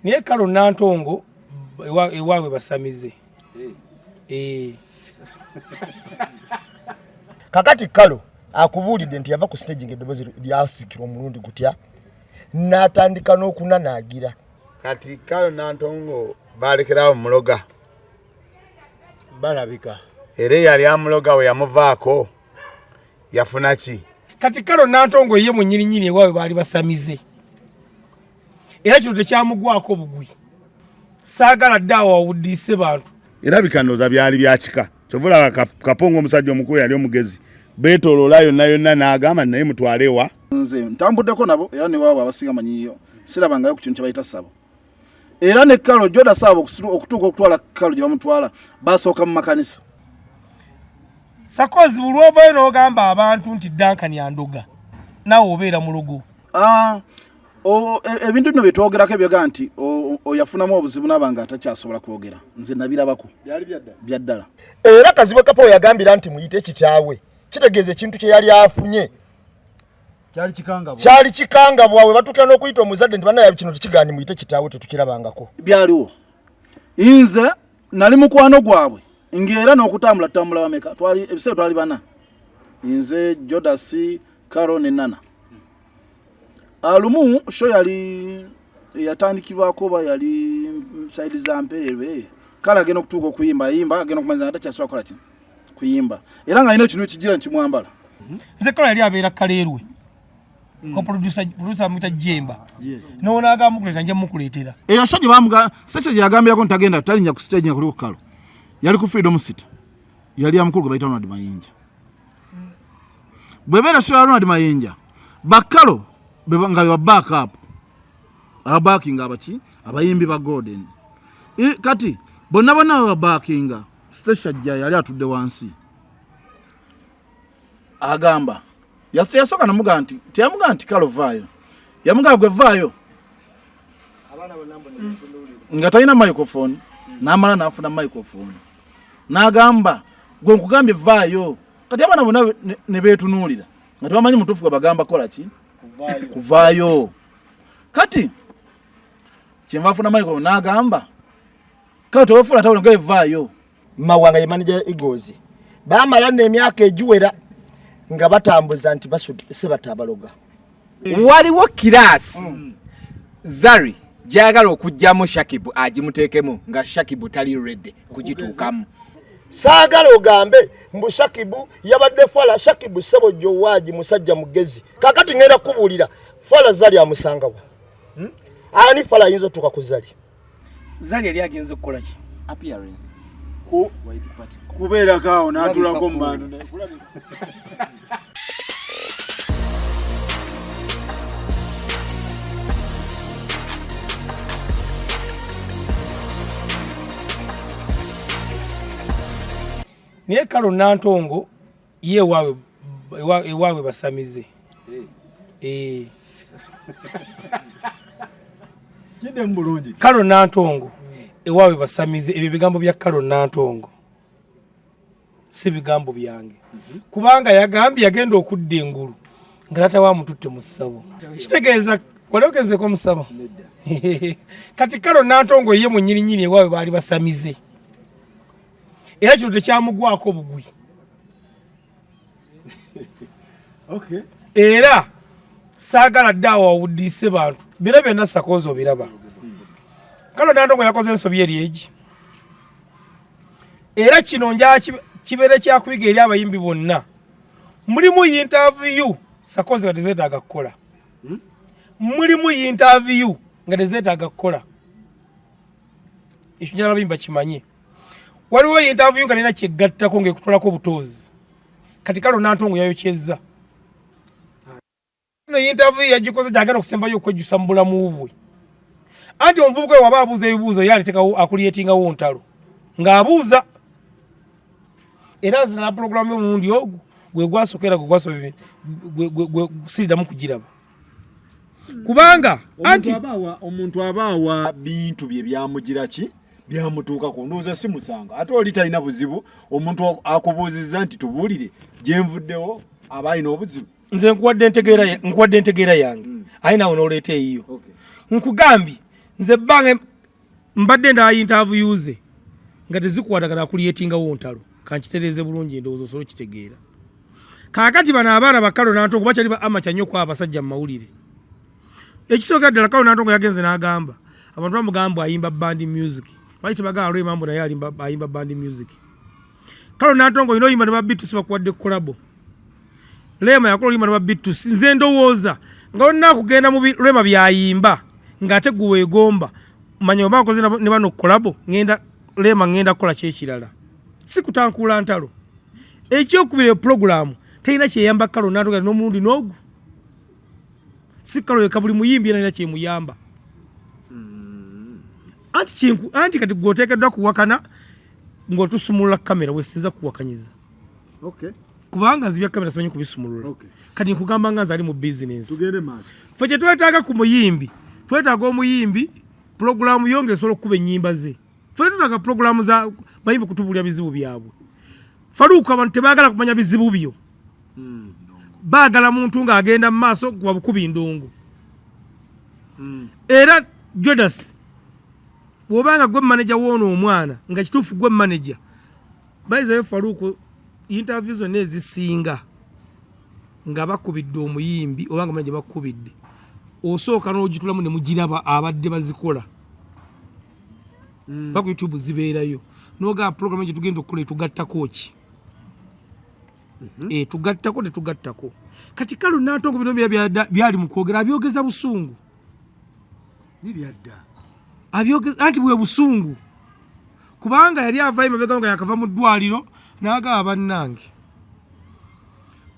Naye Kalo Nantongo ewaabwe basamize. Eh. Kakati Kalo akubuulidde nti yava ku stage ng'eddoboozi lyasikirwa omulundi gutya n'atandika n'okunanaagira. Kati Kalo Nantongo balekerawo muloga balabika era eyali amuloga we yamuvaako yafuna ki? Kati Kalo Nantongo ye munnyininyini ewaabwe baali basamize era kino tekyamugwako bugwi. Saagala dde awo awuddiise bantu. Era bikanooza byali bya kika. Kyova olaba Kapongo omusajja omukulu yali omugezi, beetoloola yonna yonna n'agamba naye mutwale wa. Nze ntambuddeko nabo era ne waabwe abasinga manyiyo sirabangayo ku kintu kye bayita ssabo. Era ne Kalo Joda Saabo okutuuka okutwala Kalo gye bamutwala basooka mu makanisa. Sakozi buli lw'ovaayo n'ogamba abantu nti Duncan andoga naawe obeera mulogo. Ebintu bino byetwogerako ebyoga nti oyafunamu obuzibu naaba nga atakyasobola kwogera, nze nabirabako byaddala. Era Kazibwe Kapo yagambira nti muyite kitaawe, kitegeeza ekintu kye yali afunye kyali kikangabwa. We batuukira n'okuyita omuzadde nti bannaye kino tekigaanye muyite kitaawe, tetukirabangako. Byaliwo. Nze nali mukwano gwabwe ng'era n'okutambula tutambula bameka, ebiseera twali bana, nze Jodasi, Karo ne Nana. Alumu show yali yatandikibwako oba yali side za Mpererwe, kale agenda okutuuka okuyimba yimba agenda okumaliza nga takyasobola kukola kino kuyimba, era nga alina ekintu ekigira nkimwambala. Nze Kalo yali abeera Kaleerwe. Ko producer amuyita Jemba. N'ono agamba mukuleetera, nja mukuleetera. Eyo show gye bamuga, Ssekyo gye yagambirako nti tagenda, talinnya ku stage nga kuliko Kalo. Yali ku Freedom City. Yali ya mukulu gwe bayita Ronald Mayinja. Bw'ebeera show ya Ronald Mayinja, Bakalo nga be ba back up. Abakinga abaki? Abayimbi ba Golden. Kati bonna bonna babakinga, Stacia Jja yali atudde wansi. Agamba yasooka namugamba nti teyamugamba nti Kalo vaayo, yamugamba gwe vaayo nga talina microphone, n'amala n'afuna microphone n'agamba gwe nkugambye vaayo. Kati abaana bonna ne beetunuulira nga tebamanyi mutuufu gwe bagamba kola ki, kuvaayo. Kati kyenva afuna microphone n'agamba Kalo tewefuula tawulo nga evaayo. Mawanga ye manager ya Eagles baamala nno emyaka egiwera nga batambuza nti Sebatta abaloga. Waliwo kiraasi Zari gy'ayagala okuggyamu Shakibu agimuteekemu nga Shakibu tali ready kugituukamu. Saagala ogambe mbu Shakibu yabadde fala. Shakibu ssebo Jowaji musajja mugezi. Kaakati ngenda kukubuulira fala Zari amusangawa. Ani fala ayinza otuuka ku Zari? Zari yali agenze kukola ki? Appearance. Kubeerako awo n'atulako mu bantu. Naye Kalo Nantongo ye ewaabwe basamize. Kidde bulungi. Kalo Nantongo ewaabwe basamize. Ebyo bigambo bya Kalo Nantongo, si bigambo byange. Kubanga yagambye yagenda okudda engulu nga taata we amututte mu ssabo. Kitegeeza wali ogenzeko mu ssabo? Kati Kalo Nantongo ye munnyininyini ewaabwe baali basamize, era kino tekyamugwako bugwi. Era saagala dde awo awuddiise bantu. Bino byonna Sakozi obiraba. Kalo Nantongo yakoze ensobi eri egi. Era kino nja kibeere kyakuyiga eri abayimbi bonna. Mulimu interview Sakozi nga tezeetaaga kukola. Mulimu interview nga tezeetaaga kukola. Ekyo njagala abayimbi bakimanye. Waliwo interview nga talina kyegattako ng'ekutwalako obutuuzi. Kati Kalo Nantongo yayokyezza. Eno interview yagikoze gy'agenda okusembayo okwejjusa mu bulamu bwe. Anti omuvubuka we waba abuuza ebibuuzo ye aleetekawo akuliyetingawo ntalo ng'abuuza. Era nze nala pulogulaamu y'omulundi ogwo gwe gwasooka era gwe gwasooka gwe siriddamu kugiraba. Kubanga anti omuntu aba awa bintu bye byamugira ki byamutuukako, ndowooza si musango. Ate oli talina buzibu, omuntu akubuuzizza nti tubuulire gye nvuddewo aba alina obuzibu. Nze nkuwadde entegeera yange, aye naawe n'oleeta eyiyo. Nkugambye Nze bbanga mbadde ndaba interview ze nga tezikwatagana kulyetingawo ntalo. Kankitereeze bulungi endowooza osobola okitegeera. Kaakati bano abaana ba Carol Nantongo bakyali ba amateur nnyo kwa abasajja mu mawulire. Ekisooka ddala Carol Nantongo yagenze n'agamba abantu bamugamba ayimba band music. Lwaki tebagamba Rema mbu naye ayimba band music? Carol Nantongo olina oyimba ne ba B2C bakuwadde collabo. Rema yakola oluyimba ne ba B2C. Nze ndowooza nga olina kugenda mu Rema by'ayimba ng'ate gwe weegomba manya oba nkoze ne bano collabo ngenda Rema ngenda kukola kyekirala. Si kutankuula ntalo. Ekyokubiri pulogulaamu terina kyeyamba Carol Nantongo n'omulundi n'ogu. Si Carol yekka buli muyimbi yena alina kyemuyamba. Anti kati gwe oteekeddwa kuwakana ng'otusumulula kamera wesinza kuwakanyiza. Okay. Kubanga nzibya kamera simanyi kubisumulula. Okay. Kati nkugamba nga nze ali mu business. Tugende maaso. Ffe kye twetaaga ku muyimbi, twetaaga omuyimbi pulogulaamu yo ng'esobola okukuba ennyimba ze. Ffe twetaaga pulogulaamu za bayimbi kutubuulira bizibu byabwe. Faruku abantu tebaagala kumanya bizibu byo. Baagala muntu ng'agenda mu maaso kuba bukubi ndongo. Era Jodas bw'obanga gwe manager w'ono omwana nga kituufu gwe manager, bayizayo Faruku interview zonna ezisinga nga bakubidde omuyimbi oba nga manager bakubidde, osooka n'ogitulamu ne mugiraba abadde bazikola. Ba ku YouTube zibeerayo. N'ogamba program gye tugenda okukola etugattako ki? Etugattako tetugattako. Kati Carol Nantongo bino byali mu kwogera abyogeza busungu. Nibyadda. Abyogeza anti bwe busungu. Kubanga yali avayo mabega nga yakava mu ddwaliro n'agamba bannange.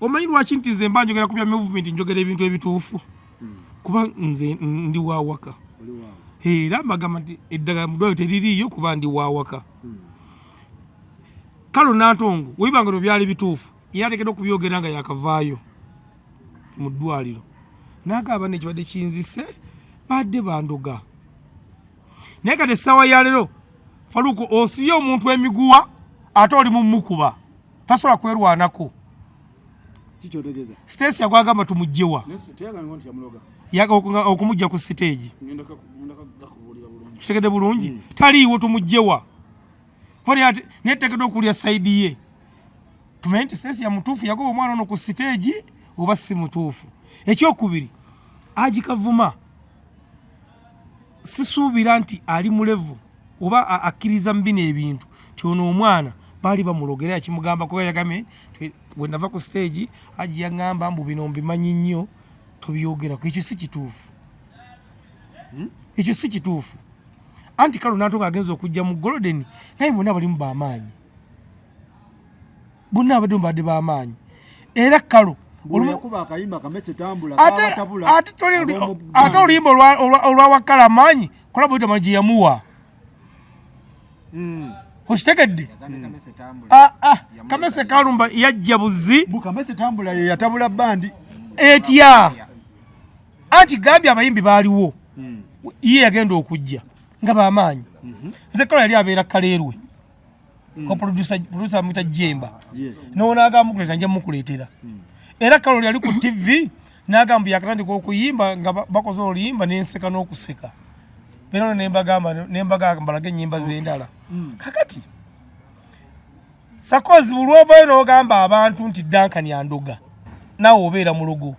Omanyi lwaki nti nze mba njogera ku bya movement njogera ebintu ebituufu? Kuba nze ndi wa waka. Era mbagamba nti eddagala mu ddwaliro teririiyo kuba ndi wa waka. Carol Nantongo webibanga bino byali bituufu yali ateekeddwa okubyogera nga yakavaayo mu ddwaliro. N'agamba banne ekibadde kinzise badde bandoga. Naye kati essaawa ya leero Faruku osibye omuntu emiguwa ate oli mu mukuba tasobola kwerwanako. Kikyotegeeza. Stacy agwagamba tumuggyewa. Okumujja ku siteegi. Kitegedde bulungi. Taliiwo tumuggyewa. Kuba naye tuteekeddwa okuwulira sayidi ye. Tumanye nti Stacy ya mutuufu yagoba omwana ono ku siteegi oba si mutuufu. Ekyokubiri, Haji Kavuma sisuubira nti ali mulevu oba akkiriza mu bino ebintu nti ono omwana baali bamuloga era yakimugamba kuba yagambye bwe nava ku siteegi Haji yaŋŋamba mbu bino mbimanyi nnyo tobyogerako. Ekyo si kituufu. Ekyo si kituufu. Anti Carol Nantongo agenze okujja mu Golden naye bonna balimu b'amaanyi. Bonna abadde mubadde b'amaanyi. Era Carol ate oluyimba olwa Wakala amaanyi kolabo yita gye yamuwa. Okitegedde? Kamese Kalumba yajja buzi. Kamese tambula ye yatabula bandi. Etya. Anti gambye abayimbi baaliwo. Ye yagenda okujja nga b'amaanyi. Nze Carol yali abeera Kaleerwe. Ko producer amuyita Jemba. N'onaagamba mukuleetera nja mukuleetera. Era Carol yali ku TV n'agamba yakatandika okuyimba nga bakoze oluyimba n'enseka n'okuseka. Era ne mbagamba mbalage ennyimba z'endala. Kakati Sakozi buli lw'ovaayo n'ogamba abantu nti Duncan andoga naawe obeera mulogo.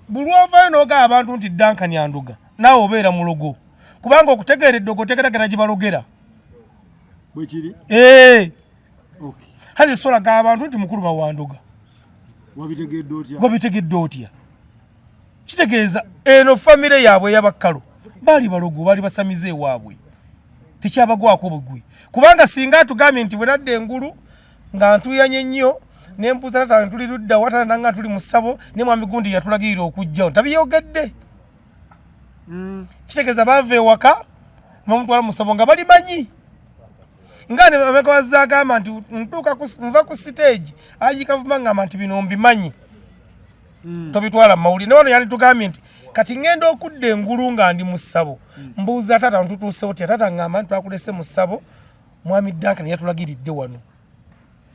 Buli lw'ovaayo n'ogamba abantu nti Duncan andoga naawe obeera mulogo. Kubanga okutegeera eddogo otegeeragana gye balogera. Bwe kiri? Okay. Hati sola ga abantu nti mukulu bawandoga. Wabitegedde otya? Wabitegedde otya? Kitegeeza eno famire yaabwe ey'Abakkalo baali balogo, baali basamize ewaabwe. Tekyabagwako bugwi. Kubanga singa atugambye nti bwe nadda engulu nga ntuuyanye nnyo ne mbuuza taata tuli ludda wa, taata nanga tuli mu ssabo ne mwami gundi yatulagirira okujja tabyogedde. Kitegeeza baava ewaka ne bamutwala mu ssabo nga balimanyi. Nga ne Ameka wazze agamba nti nva ku siteegi Haji Kavuma ngamba nti bino mbimanyi. Tobitwala mu mawulire. Ne wano yanditugambye nti kati ngenda okudda engulu nga ndi mu ssabo. Mbuuza taata ntutuuse otya? Taata ngamba nti twakulese mu ssabo mwami Duncan yatulagiridde wano.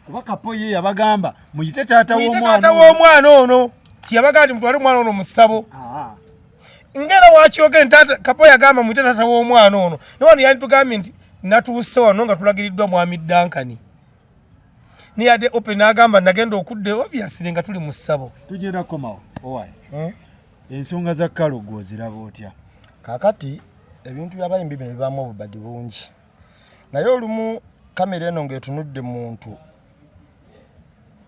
Kuba Kapo ye yabagamba muyite taata Muyite w'omwana taata ono. w'omwana ono. Tiyabagamba nti mutwale omwana ono mu ssabo. Ngera wakyogere nti Kapo yagamba muyite taata w'omwana ono, newano yanditugambye nti natuuse wano nga tulagiriddwa mwami Duncan, niyadde open n'agamba nagenda okudda, obviously nga tuli mu ssabo. Tugenda kukomawo owaye. Ensonga za Kalo gwe oziraba otya? Kakati ebintu by'abayimbi bino bibaamu obubadi bungi, naye olumu kamera eno ng'etunudde muntu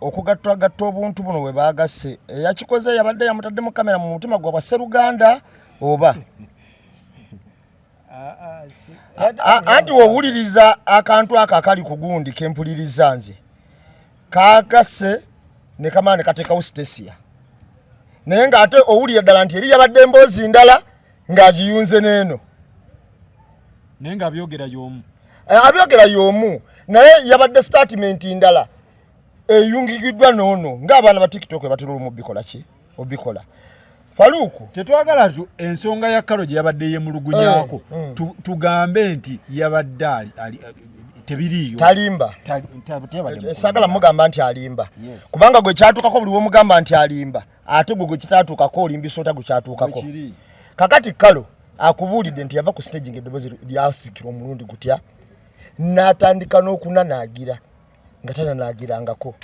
okugattagatta obuntu buno bwe baagasse, eyakikoze yabadde yamutadde mu kamera mu mutima gwa bwa sseruganda oba anti wowuliriza akantu ako akali ku gundi kempuliriza nze kagasse ne kamala ne kateekawo Stecia, naye ng'ate owulira ddala nti eri yabadde emboozi ndala ng'agiyunze n'eno, naye ng'abyogera y'omu. Abyogera y'omu, naye yabadde statement ndala eyungikiddwa n'ono, ng'abaana ba TikTok batera olumu bikola ki obikola Faluuku. Tetwagala ensonga ya Kalo gye yabadde yemulugunyaako tugambe nti yabadde tebiriiyo. Talimba. Saagala mugamba nti alimba, kubanga gwe kyatuukako buli womugamba nti alimba, ate gwe gwe kitatuukako olimbisa ota gwe kyatuukako. Kakati Kalo akubuulidde nti yava ku stage ng'eddoboozi lyasikira omulundi gutya, n'atandika n'okunanaagira nga tananaagirangako,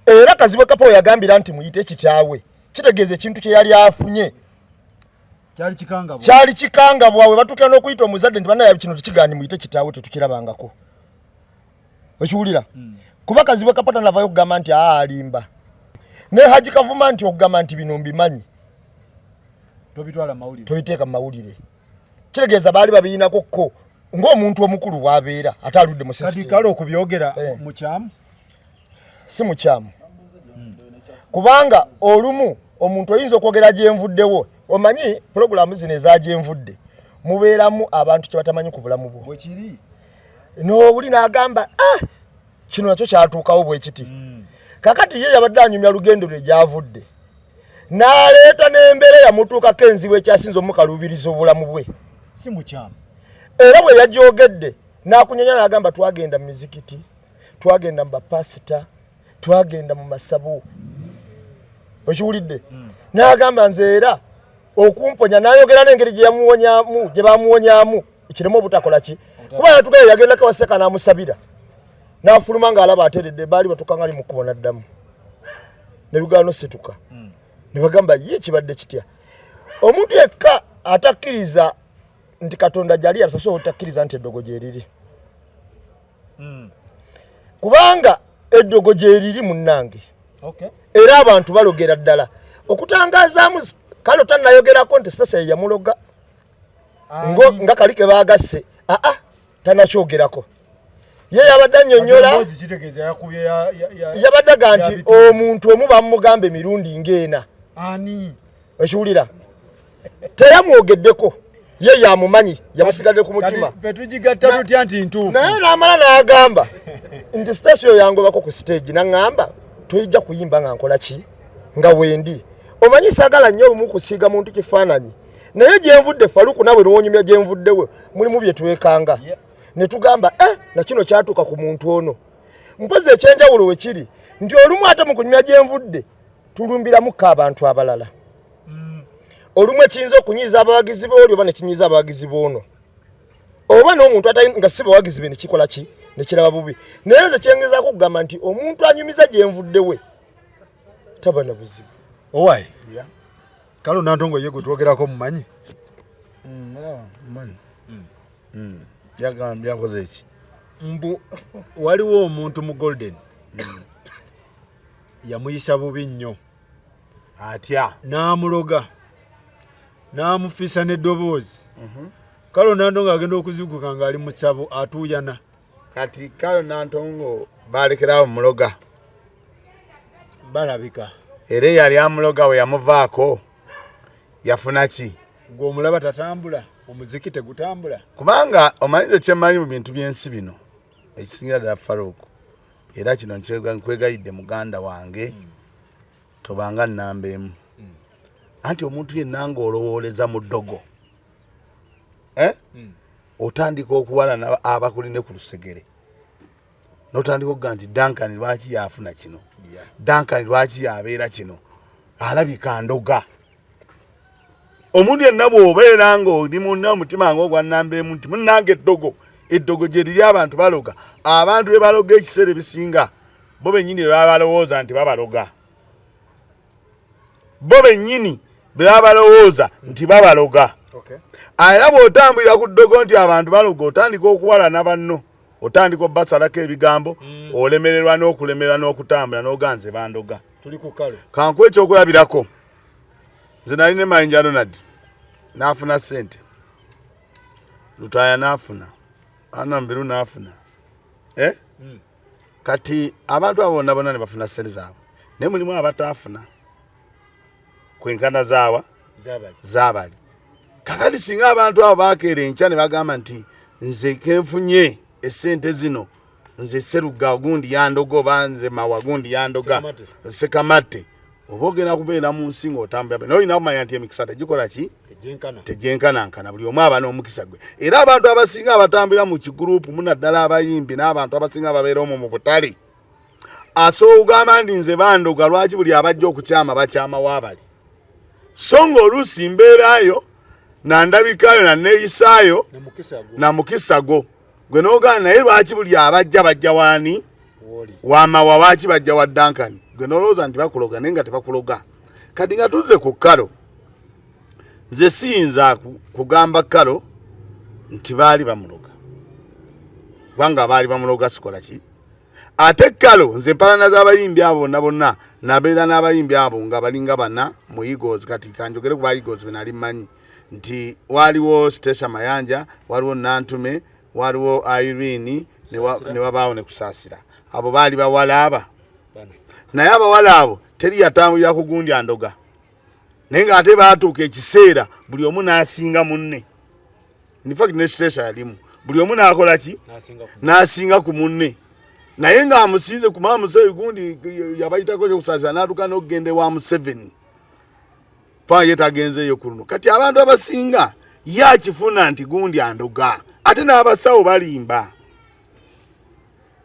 era Kazibwe Kapo yagambira nti muyite kitaawe, kitegeeza ekintu kye yali afunye kyali kikangabwa. We batuukira n'okuyita omuzadde nti banaye kino tekigaanyi, muyite kitaawe, tetukirabangako. Okiwulira? Kuba Kazibwe Kapo tanavayo okugamba nti aa alimba, ne Haji Kavuma nti okugamba nti bino mbimanyi, tobiteeka mu mawulire, kitegeeza baali babiyinako ko ng'omuntu omukulu bw'abeera ate aludde mu system. Kale okubyogera mukyamu? Si mukyamu, kubanga olumu omuntu oyinza okwogera gyenvuddewo. Omanyi pulogulaamu zino eza gyenvudde mubeeramu abantu kye batamanyi ku bulamu bwo, n'owuli n'agamba ah, kino nakyo kyatuukawo bwe kiti. Kakati ye yabadde anyumya lugendo lwe gyavudde, n'aleeta n'embeera yamutuukako enzibu ekyasinza omukaluubiriza obulamu bwe. Si mukyamu. Era bwe yagyogedde n'akunyonya n'agamba twagenda mu mizikiti, twagenda mu bapasita, twagenda mu masabo. Okiwulidde? N'agamba nze era okumponya, n'ayogera n'engeri gye yamuwonyamu, gye bamuwonyamu kiremu obutakola ki, kuba yatugayo yagendako waseka n'amusabira n'afuluma ng'alaba ateredde, baali batuuka nga ali mu kkubo n'addamu ne lugaano situka ne bagamba ye kibadde kitya. Omuntu yekka atakkiriza nti Katonda gyali yasobola obutakkiriza nti eddogo gyeriri, kubanga eddogo gyeriri munnange. Era abantu balogera ddala okutangazaamu. Kale tanayogerako nti Sitasa ye yamuloga nga kali ke baagasse, aa tanakyogerako. Ye yabadde annyonnyola, yabadde aga nti omuntu omu bamugamba emirundi ng'ena. Ekiwulira teyamwogeddeko, ye yamumanyi, yamusigadde ku mutima. Naye n'amala n'agamba nti sitasiyo yangobako ku stage naŋŋamba toyijja kuyimba nga nkola ki nga wendi. Omanyi saagala nnyo olumu kusiiga muntu kifaananyi, naye gyenvudde Faluku nawe nowonyumya gyenvuddewe mulimu bye twekanga ne tugamba nakino kyatuuka ku muntu ono. Mpozi ekyenjawulo we kiri nti olumu ate mu kunyumya gyenvudde tulumbiramuko abantu abalala, olumu ekiyinza okunyiiza abawagizi b'oli oba nekinyiiza abawagizi b'ono oba n'omuntu atali nga si bawagizi be nekikola ki nekiraba bubi. Naye nze kyengezaako okugamba nti omuntu anyumiza gyenvuddewe taba na buzibu. Owaye Kale Nantongo ye gwe twogerako mumanyi? Yagambye yakoze eki? Mbu waliwo omuntu mu Golden yamuyisa bubi nnyo. Atya? N'amuloga n'amufiisa n'eddoboozi. Kale Nantongo agenda okuzuukuka ng'ali mu ssabo atuuyana. Kati Kale Nantongo balekerawo muloga? Balabika. Era eyali amuloga we yamuvaako yafuna ki? Gwe omulaba tatambula, omuziki tegutambula. Kubanga omanyize kyemmanyi mu bintu by'ensi bino ekisingira ddala Farouk, era kino nkwegayidde muganda wange, tobanga nnamba emu. Anti omuntu yenna ng'olowooleza mu ddogo otandika okuwalana abakuline ku lusegere, n'otandika okuga nti Duncan lwaki yafuna kino, Duncan lwaki yabeera kino, alabika ndoga. Omuntu yenna bw'obeera ng'oli munna omutima ng'ogwa nnamba emu nti munnange eddogo, eddogo gye liri, abantu baloga. Abantu be baloga ekiseera ebisinga bo bennyini be baba balowooza nti babaloga, bo bennyini be baba balowooza nti babaloga. Era bw'otambulira ku ddogo nti abantu baloga, otandika okuwalana banno, otandika obasalako ebigambo, olemererwa n'okulemererwa n'okutambula n'oganze bandoga. Kankuwa ekyokulabirako, nze nali ne Mayinja Ronald n'afuna ssente, Lutaaya n'afuna, Anna Mubiru n'afuna, Kati abantu abo bonna bonna ne bafuna ssente zaabwe, naye mulimu abataafuna kwenkana zaawa zaabali. Kakati singa abantu abo bakeera enkya ne bagamba nti nze kenfunye essente zino, nze Seruga gundi yandoga, oba nze Mawa gundi yandoga, Sekamatte, oba ogenda kubeera mu nsi ng'otambula, naye olina kumanya nti emikisa tegikola ki, tegyenkanankana. Buli omu aba n'omukisa gwe. Era abantu abasinga abatambulira mu kigurupu, munaddala abayimbi n'abantu abasinga ababeera omwo mu butale, asobola okugamba nti nze bandoga, lwaki buli abajja okukyama bakyama waabali? So ng'oluusi mbeerayo nandabikayo naneeyisaayo na mukisa gwo gwe n'ogaana, naye lwaki buli abajja bajja waani wamawa, lwaki bajja wa Duncan? Gwe n'olowooza nti bakuloga, naye nga tebakuloga. Kati nga tuzze ku Kalo, nze siyinza kugamba Kalo nti baali bamuloga, kubanga baali bamuloga sikola ki. Ate Kalo nze empalana z'abayimbi abo bonna bonna, nabeera n'abayimbi abo nga balinga bana mu Eagles. Kati kanjogere ku ba Eagles be nali mmanyi nti waliwo Stecia Mayanja, waliwo Nantume, waliwo Irene, ne wabaawo ne Kusaasira. Abo baali bawala aba, naye abawala abo teri yatambulira ku gundi andoga, naye ng'ate baatuuka ekiseera buli omu n'asinga munne. In fact ne Stecia yalimu, buli omu n'akola ki, n'asinga ku munne, naye ng'amusinze ku maama Museveni. Gundi yabayitako ekyokusaasira n'atuuka n'okugenda ewa Museveni, pa ye tagenzeeyo ku luno. Kati abantu abasinga ye akifuna nti gundi andoga, ate n'abasawo balimba.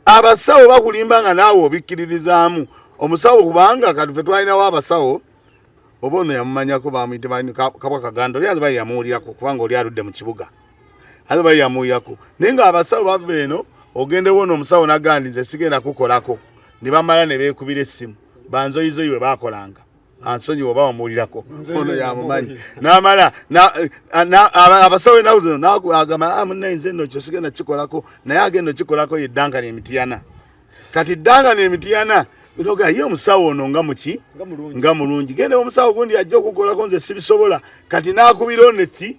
Abasawo bakulimba nga naawe obikkiririzaamu omusawo, kubanga kati fe twalinawo abasawo, oba ono yamumanyako, bamuyite Kabwa Kaganda, oli aza bayi yamuwulirako, kubanga oli aludde mu kibuga, aza bayi yamuwulirako. Naye ng'abasawo bava eno, ogendewo ono omusawo nagandi nze sigenda kukolako, ne bamala ne beekubira essimu banzoyizoyi we baakolanga, ansonyiwa oba wamuwulirako, ono yamumanyi. N'amala abasawo enaku zino agamba munnaye nze nno kyo sigenda kikolako, naye agenda okikolako ye Duncan Emitiyana. Kati Duncan Emitiyana noga ye omusawo ono nga muki, nga mulungi, genda omusawo gundi ajja okukolako, nze sibisobola. Kati n'akubira ono ki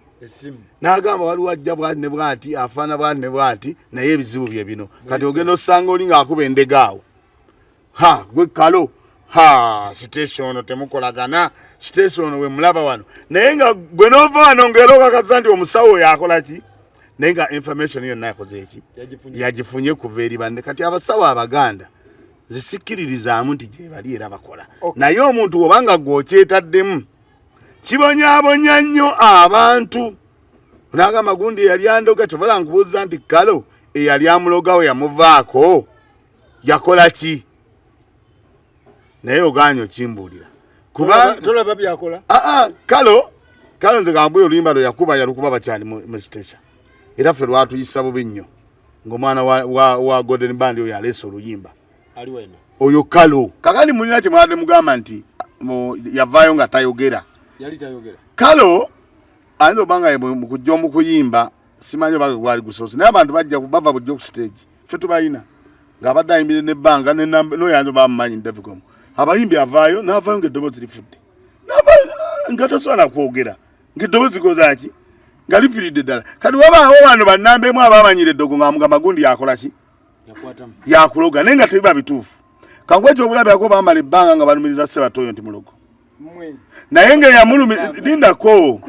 n'agamba waliwo ajja bwati ne bwati, afaana bwati ne bwati, naye ebizibu bye bino. Kati ogenda osanga oli ng'akuba endega awo, ha gwe Kalo, ha station ono temukolagana, station ono wemulaba wano, naye nga gwe n'ova wano ng'era okakasa nti omusawo oyo akola ki, naye nga information yonna yakoze eki, yagifunye kuva eri banne. Kati abasawo abaganda nze sikkiririzaamu nti gye bali era bakola, naye omuntu obanga gwe okyetaddemu kibonyaabonya nnyo abantu. N'agamba gundi eyali andoga, kyovala nkubuuza nti Kalo eyali amulogawo yamuvaako yakola ki? Naye ogaanye okimbuulira. Tolaba byakola. Kalo, Kalo nze gambwe oluyimba lwe yakuba yalukuba bakyali mu Stecia, era ffe lwatuyisa bubi nnyo ng'omwana wa Golden Band oyo aleese oluyimba oyo Kalo. Kakati mulina kye mwabadde mugamba nti yavaayo nga tayogera. Kalo ayinza oba nga mu kujja omukuyimba simanyi oba gwali gusoose, naye abantu bajja bava bujja ku stage, ffe tubalina ng'abadde ayimbire nebbanga noyanza oba amumanyi Davicom. Abayimbi avaayo n'avaayo ng'eddoboozi lifudde, n'avaayo nga tasobola nakwogera, ng'eddoboozi likoze ki, nga lifiiridde ddala. Kati wabaawo wano bannamba emu abamanyira eddogo ng'amugamba gundi yakola ki, yakuloga, naye nga tebiba bituufu. Kankuwa ekyokulabirako, bamala ebbanga nga balumiriza Ssebato oyo nti mulogo, naye nga yamulumi, lindako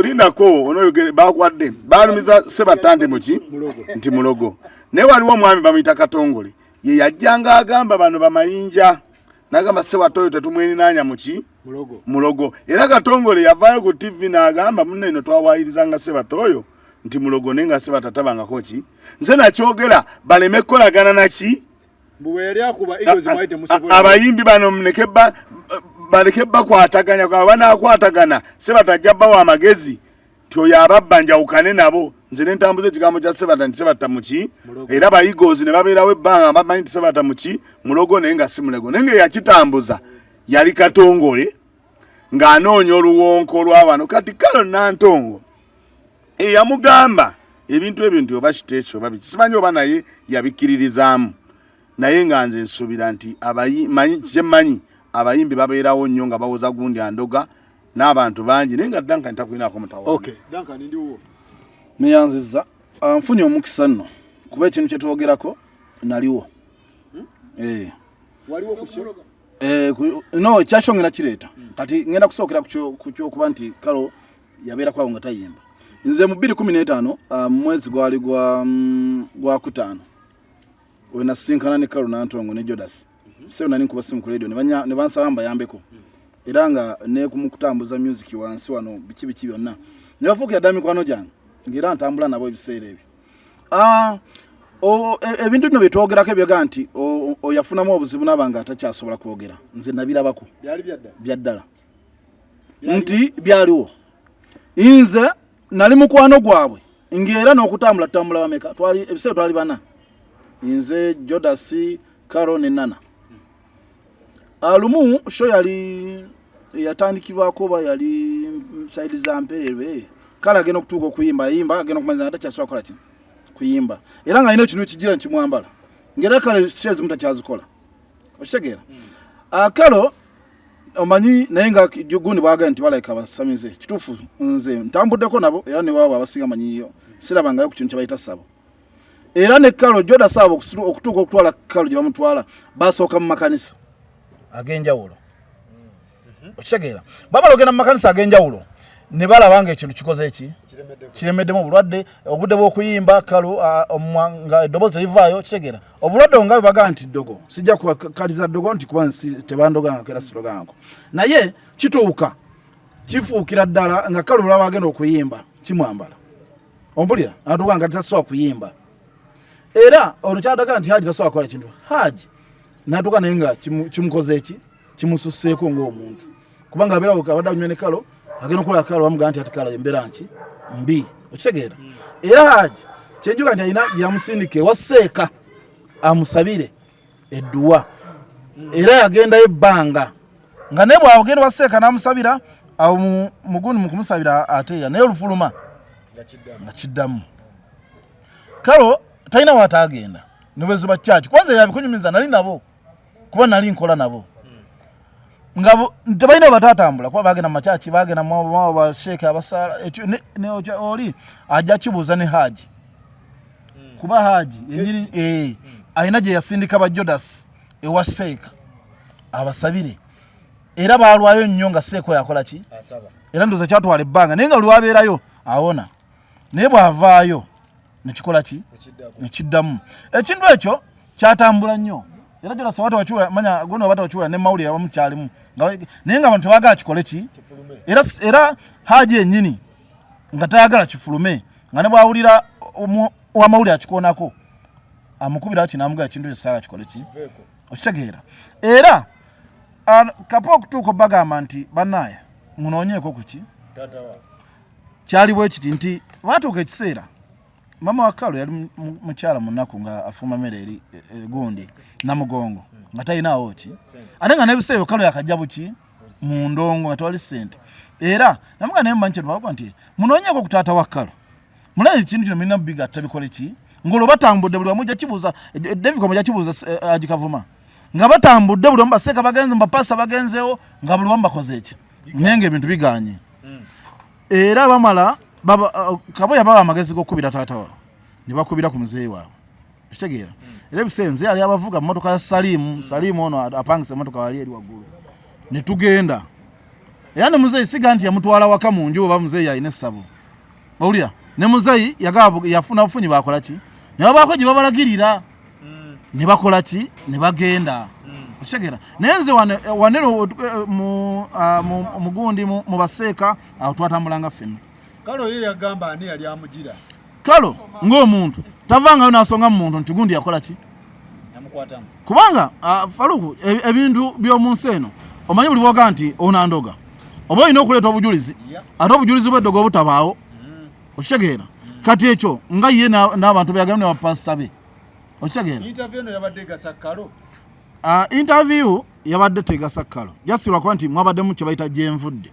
lindako onoyogere bakwadde balumiza Sebatta nti muki, nti mulogo. Naye waliwo omwami bamuyita Katongole, ye yajjanga agamba bano bamayinja, nagamba Sebatta oyo tetumwerinanya muki, mulogo. Era Katongole yavaayo ku TV n'agamba munne eno twawayirizanga Sebatta oyo nti mulogo, naye nga Sebatta tabangako ki. Nze nakyogera baleme kukolagana naki abayimbi bano muleke Baleke bakwataganya, kuba banaakwatagana Sebata ajja bawa amagezi nti oyo ababba njawukane nabo. Nze ne ntambuza ekigambo kya Sebata nti Sebata muki, era bayigozi ne babeerawo ebbanga bamanyi nti Sebata muki mulogo, naye nga si mulego, naye nga eyakitambuza yali Katongole ng'anoonya oluwonko lwa wano. Kati Kalo Nantongo eyamugamba ebintu ebyo nti oba kiteekyo oba biki, simanyi oba naye yabikkiririzaamu, naye nga nze nsuubira nti kyemmanyi abayimbi babeerawo nnyo nga bawoza gundi andoga n'abantu bangi, naye nga Duncan takulinaako mutawaana. Okay, Duncan, ndiwo. Neyanziza. Nfunye omukisa nno kuba ekintu kyetwogerako naliwo. Eh. Waliwo ku kyo? No, ekyakyo ngenda kireeta. Kati ngenda kusookera ku kyokuba nti Kalo yabeerako awo nga tayimba. Nze mu 2015, mu mwezi gwali gwa kutaano, we nasisinkana ne Kalo Nantongo ne Jodas. Sebo, nali nkuba simu ku radio ne bansaba mbayambeko, era nga ne mu kutambuza music wansi wano, biki biki byonna, ne bafuukira ddala mikwano gyange, ng'era ntambula nabo ebiseera ebyo. Ebintu bino byetwogerako ebyoga nti oyafunamu obuzibu naaba nga atakyasobola kwogera, nze nabirabako. Byali byadda? Byaddala nti byaliwo. Nze nali mukwano gwabwe, ng'era n'okutambula tutambula bameka, twali ebiseera twali bana, nze, Jodasi, Caro ne Nana. Lumu show yali yatandikibwako oba yali side za Mpererwe, kale agenda okutuuka okuyimba, ayimba, agenda okumaliza nga takyasobola kukola kino kuyimba, era nga alina ekintu kigira nkimwambala, ng'era kale show ezimu takyazikola, okitegeera? Kalo omanyi, naye nga gundi bwagambye nti balayika basamize, kituufu. Nze ntambuddeko nabo, era newaabwe abasinga manyiyo, sirabangayo ku kintu kye bayita ssabo. Era ne Kalo Joda saabo okutuuka okutwala Kalo gye bamutwala, basooka mu makanisa ag'enjawulo, okitegeera? Bamala ogenda mu makanisa ag'enjawulo ne balaba nga ekintu kikoze eki kiremeddemu, obulwadde, obudde bw'okuyimba Kalo, omumwa nga eddoboozi terivaayo, kitegeera? Obulwadde nga bwe bagaa nti ddogo, sijja kukaliza ddogo nti kuba tebandogangako era sirogangako, naye kituuka kifuukira ddala nga Kalo olwaba agenda okuyimba kimwambala, ompulira? Atuuka nga tasobola kuyimba, era ono kyadaga nti Haji tasobola kukola kintu. Haji natuuka naye nga kimukoze eki kimususseeko ng'omuntu, kubanga abeera abadde anywa ne Kalo, agenda okukola Kalo bamugamba nti ati Kalo embeera nki mbi, okitegeera? Era Haji kyenjuka nti alina yamusindika ewa Seeka amusabire edduwa, era yagendayo ebbanga nga naye bwagenda wa Seeka n'amusabira awo mugundi mu kumusabira ateera naye olufuluma nga kiddamu. Kalo talina wataagenda nebweziba kyaki, kwanza yabikunyumiza nali nabo, kuba nali nkola nabo nga tebalina batatambula, kuba bagenda mu makyaki, bagenda mu basheeke abasaala. Oli ajja kibuuza ne Haji, kuba Haji yenyini alina gye yasindika ba Jodas ewa Seeka abasabire, era balwayo nnyo nga Seeka oyo akola ki, era ndowooza kyatwala ebbanga, naye nga lwabeerayo awona, naye bw'avaayo nekikola ki nekiddamu. Ekintu ekyo kyatambula nnyo, era Jodas wata wakiwula manya gono wata wakiwula ne mawulire abamu kyalimu, naye nga abantu tebagala kikole ki, era Haji yennyini nga tayagala kifulume, nga ne bwawulira owamawulire akikoonako amukubira ki namugamba ekintu ekyo saagala kikole ki, okitegeera? Era kapa okutuuka bagamba nti bannaye munoonyeeko ku ki kyali bwe kiti nti baatuuka ekiseera mama wa Kalo yali mukyala munaku nga afumba mmere eri gundi Namugongo, nga talinaawo ki, ate nga n'ebiseera Kalo yakajja buki mu ndongo nga tewali ssente. Era namuga naye mumanyi kyetubaga nti munoonyeeko ku taata wa Kalo, mulabe ekintu kino mulina bigatta bikole ki, ng'olwo batambudde buli wamu, ojja kibuuza David, ojja kibuuza Agikavuma, nga batambudde buli wamu, baseeka bagenze, mubapasa bagenzeewo, nga buli wamu bakoze eki, naye nga ebintu biganye. Era bamala kabo yabawa amagezi g'okukubira taata waabwe, ne bakubira ku muzeeyi waabwe, okitegeera? Era ebiseera nze yali abavuga mu motoka ya Salimu. Salimu ono apangisa emotoka wali eri waggulu, ne tugenda, era ne muzeeyi siga nti yamutwala waka mu nju oba muzeeyi alina essabo, owulira? Ne muzeeyi yagaba yafuna bufunyi, bakola ki ne babaako gye babalagirira ne bakola ki ne bagenda, okitegeera? Naye nze wanero mugundi mu baseeka awo twatambulanga ffenna. Kalo ye yagamba ani yali amugira? Kalo ng'omuntu tavangayo n'asonga mu muntu nti gundi yakola ki, kubanga Faluku, ebintu by'omu nsi eno Omanyi buli bwoga nti onandoga oba olina okuleeta obujulizi, ate obujulizi bw'eddogo obutabaawo, okitegeera? Kati ekyo nga ye n'abantu beyagala ne bapasita be, okitegeera? Interview eno yabadde egasa Kalo? Interview yabadde tegasa Kalo, just lwakuba nti mwabaddemu kye bayita gyenvudde,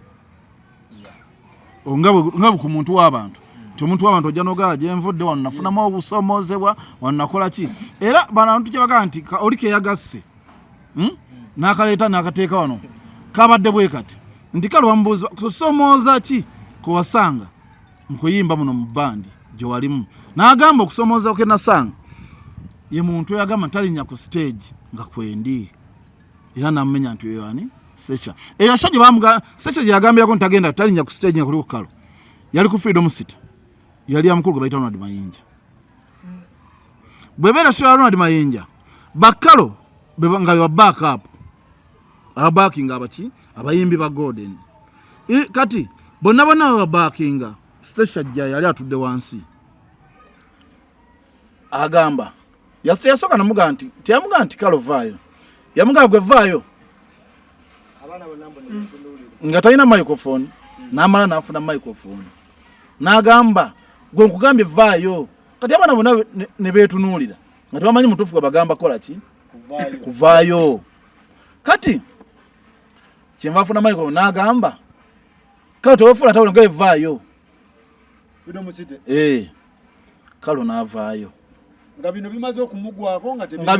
nga bwe ku muntu w'abantu, nti omuntu w'abantu ojja nogaa gyenvudde wano nafunamu obusomoozebwa, wano nakola ki. Era bano abantu kye bagamba nti oli keyagasse, N'akaleeta n'akateeka wano, kabadde bwe kati nti kale wamubuuza kusomooza ki kwe wasanga mu kuyimba muno mu bandi gye walimu, n'agamba okusomooza kwe nasanga ye muntu eyagamba ntalinnya ku stage nga kwendi, era namumenya nti oyo ani Secha. Eyo show gye bamuga Secha gye yagambirako nti tagenda talinnya ku stage nga kuliko Kalo, yali ku Freedom City, yali ya mukulu gwe bayita Ronald Mayinja. Bwebeera show ya Ronald Mayinja, bakalo nga bewa back up, abakinga abaki abayimbi ba Golden. Kati bonna bonna babakinga, Stecia jja yali atudde wansi, agamba yasooka namugaa nti teyamugaa nti Kalo vaayo, yamugaa gwe vaayo nga talina microphone, n'amala n'afuna microphone n'agamba gwe nkugambye vaayo. Kati abaana bonna ne beetunuulira nga tebamanyi mutuufu gwe bagamba kola ki, kuvaayo. Kati kyenva afuna microphone n'agamba kale tewefuula tawulo nga evaayo. Freedom City. Eh, Kalo n'avaayo. Nga bino bimaze okumugwako nga nga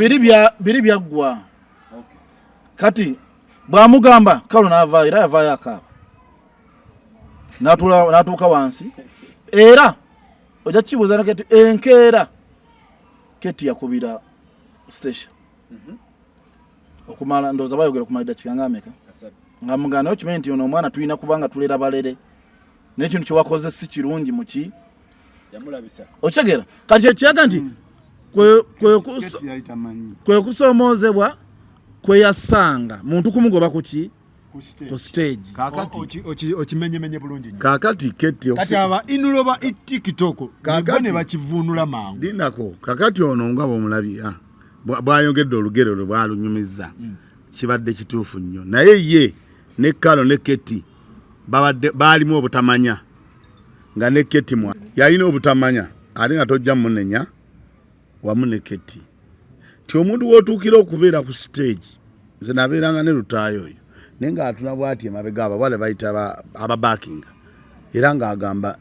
biri byaggwa. Kati bw'amugamba Kalo n'avaayo, era yavaayo akaaba n'atuuka wansi. Era ojja kibuuza na Keti enkeera. Keti yakubira station okumala, ndowooza bayogera okumala eddakiika nga ameka, nga mugamba naye okimanyi nti ono omwana tulina kubanga tulera balere, naye ekintu kyewakoze si kirungi muki. Yamulabisa. Okitegeera? Kati kyekiraga nti Keti yali tamanyi. Kwe kusomoozebwa kwe yasanga muntu kumugoba ku ki, ku stage. Kakati Okimenyemenye bulungi nnyo. Kakati Keti Kati aba inulo ba TikTok Kakati- bo ne bakivuunula mangu. Lindako, kakati ono nga bwomulabye, bwayongedde olugero lwe bwalunyumiza, kibadde kituufu nnyo, naye ye ne Kalo ne Keti babadde baalimu obutamanya, nga ne Keti mwa yalina obutamanya, ate nga tojja munenya wamu ne Keti ti omuntu w'otuukira okubeera ku stage. Nze nabeeranga ne Lutaayo oyo, naye ng'atuna bwati emabega, abawala bayita ababakinga, era ng'agamba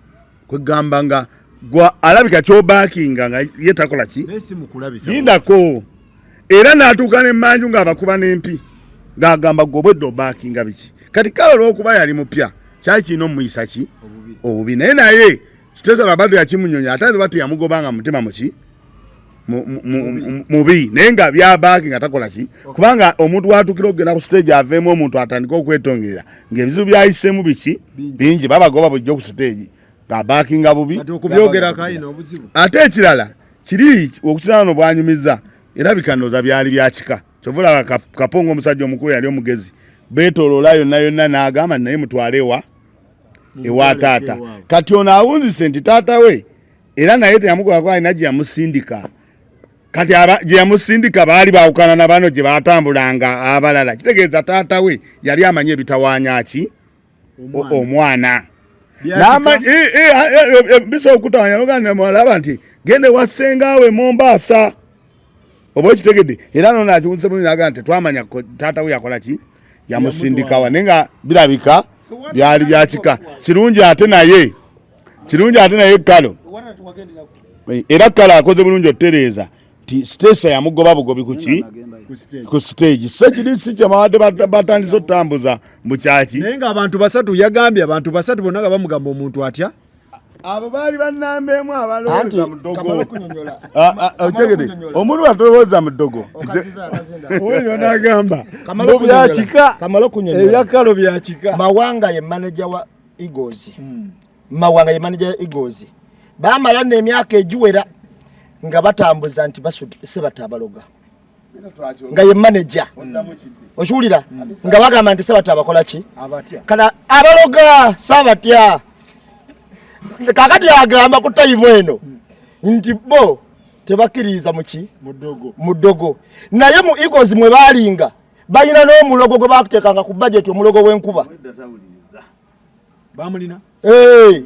kwegamba nga gwa alabika kyobakinga nga ye takola ki. Naye si mukulabisa. Lindako, era n'atuuka n'emmanju ng'abakuba n'empi, ng'agamba gwe obwedde obakinga biki. Kati kale olw'okuba yali mupya, kyali kirina omuyisa ki obubi, naye Kiteesa babadde yakimunyonya, ate aba teyamugobanga mutima muki mubi, naye nga byabaaki nga takola ki, kubanga omuntu watuukira okugenda ku stage aveemu omuntu atandike okwetongerera ng'ebizibu byayiseemu biki bingi, babagoba bulijjo ku stage ng'abaakinga bubi. Kati okubyogerako alina obuzibu. Ate ekirala kiri okusinana no bwanyumiza, era bikanooza byali bya kika, kyova olaba Kapongo omusajja omukulu yali omugezi, beetoloola yonna yonna n'agamba naye mutwale ewa taata. Kati ono awunzise nti taata we era naye teyamukolako, alina gye yamusindika. Kati gye yamusindika baali baawukana na bano gye batambulanga abalala, kitegeeza taata we yali amanyi ebitawaanya ki omwana. Bisobola okutawanya noganamwalaba nti gende wa ssengaawe Mombaasa, oba okitegedde? Era nono akiwunzise bulungi naga nti twamanya taata we yakola ki, yamusindikawa, naye nga birabika byali byakika. Kirungi ate naye, kirungi ate naye Kalo, era Kalo akoze bulungi otereeza nti Stecia yamugoba bugobi kuki ku stage, so kiri si kyemabadde batandise otutambuza mukyaki. Naye ng'abantu basatu, yagambye abantu basatu bonna nga bamugamba omuntu atya. Abo baali bannamba emu Anti abalowooza mu ddogo. Kamala okunyonyola. Okitegedde? Okunyonyola. Omuntu atolowooza mu ddogo. Oyo nagamba Kamala mbu byakika. Kamala okunyonyola. Ebyakalo byakika. Mawanga ye manager wa Eagles. Mawanga ye manager wa Eagles. Bamala n'emyaka egiwera nga batambuza nti Sebata abaloga, nga ye manager, okiwulira? Nga bagamba nti Sebata abakola ki. Abatya. Kana abaloga sabatya. Kakati agamba ku tayimu eno nti bo tebakkiririza muki, Mudogo. Mu ddogo, naye mu Eagles mwe baalinga. Balina n'omulogo gwe bakuteekanga ku bajeti, omulogo w'enkuba. Bamulina. Eh,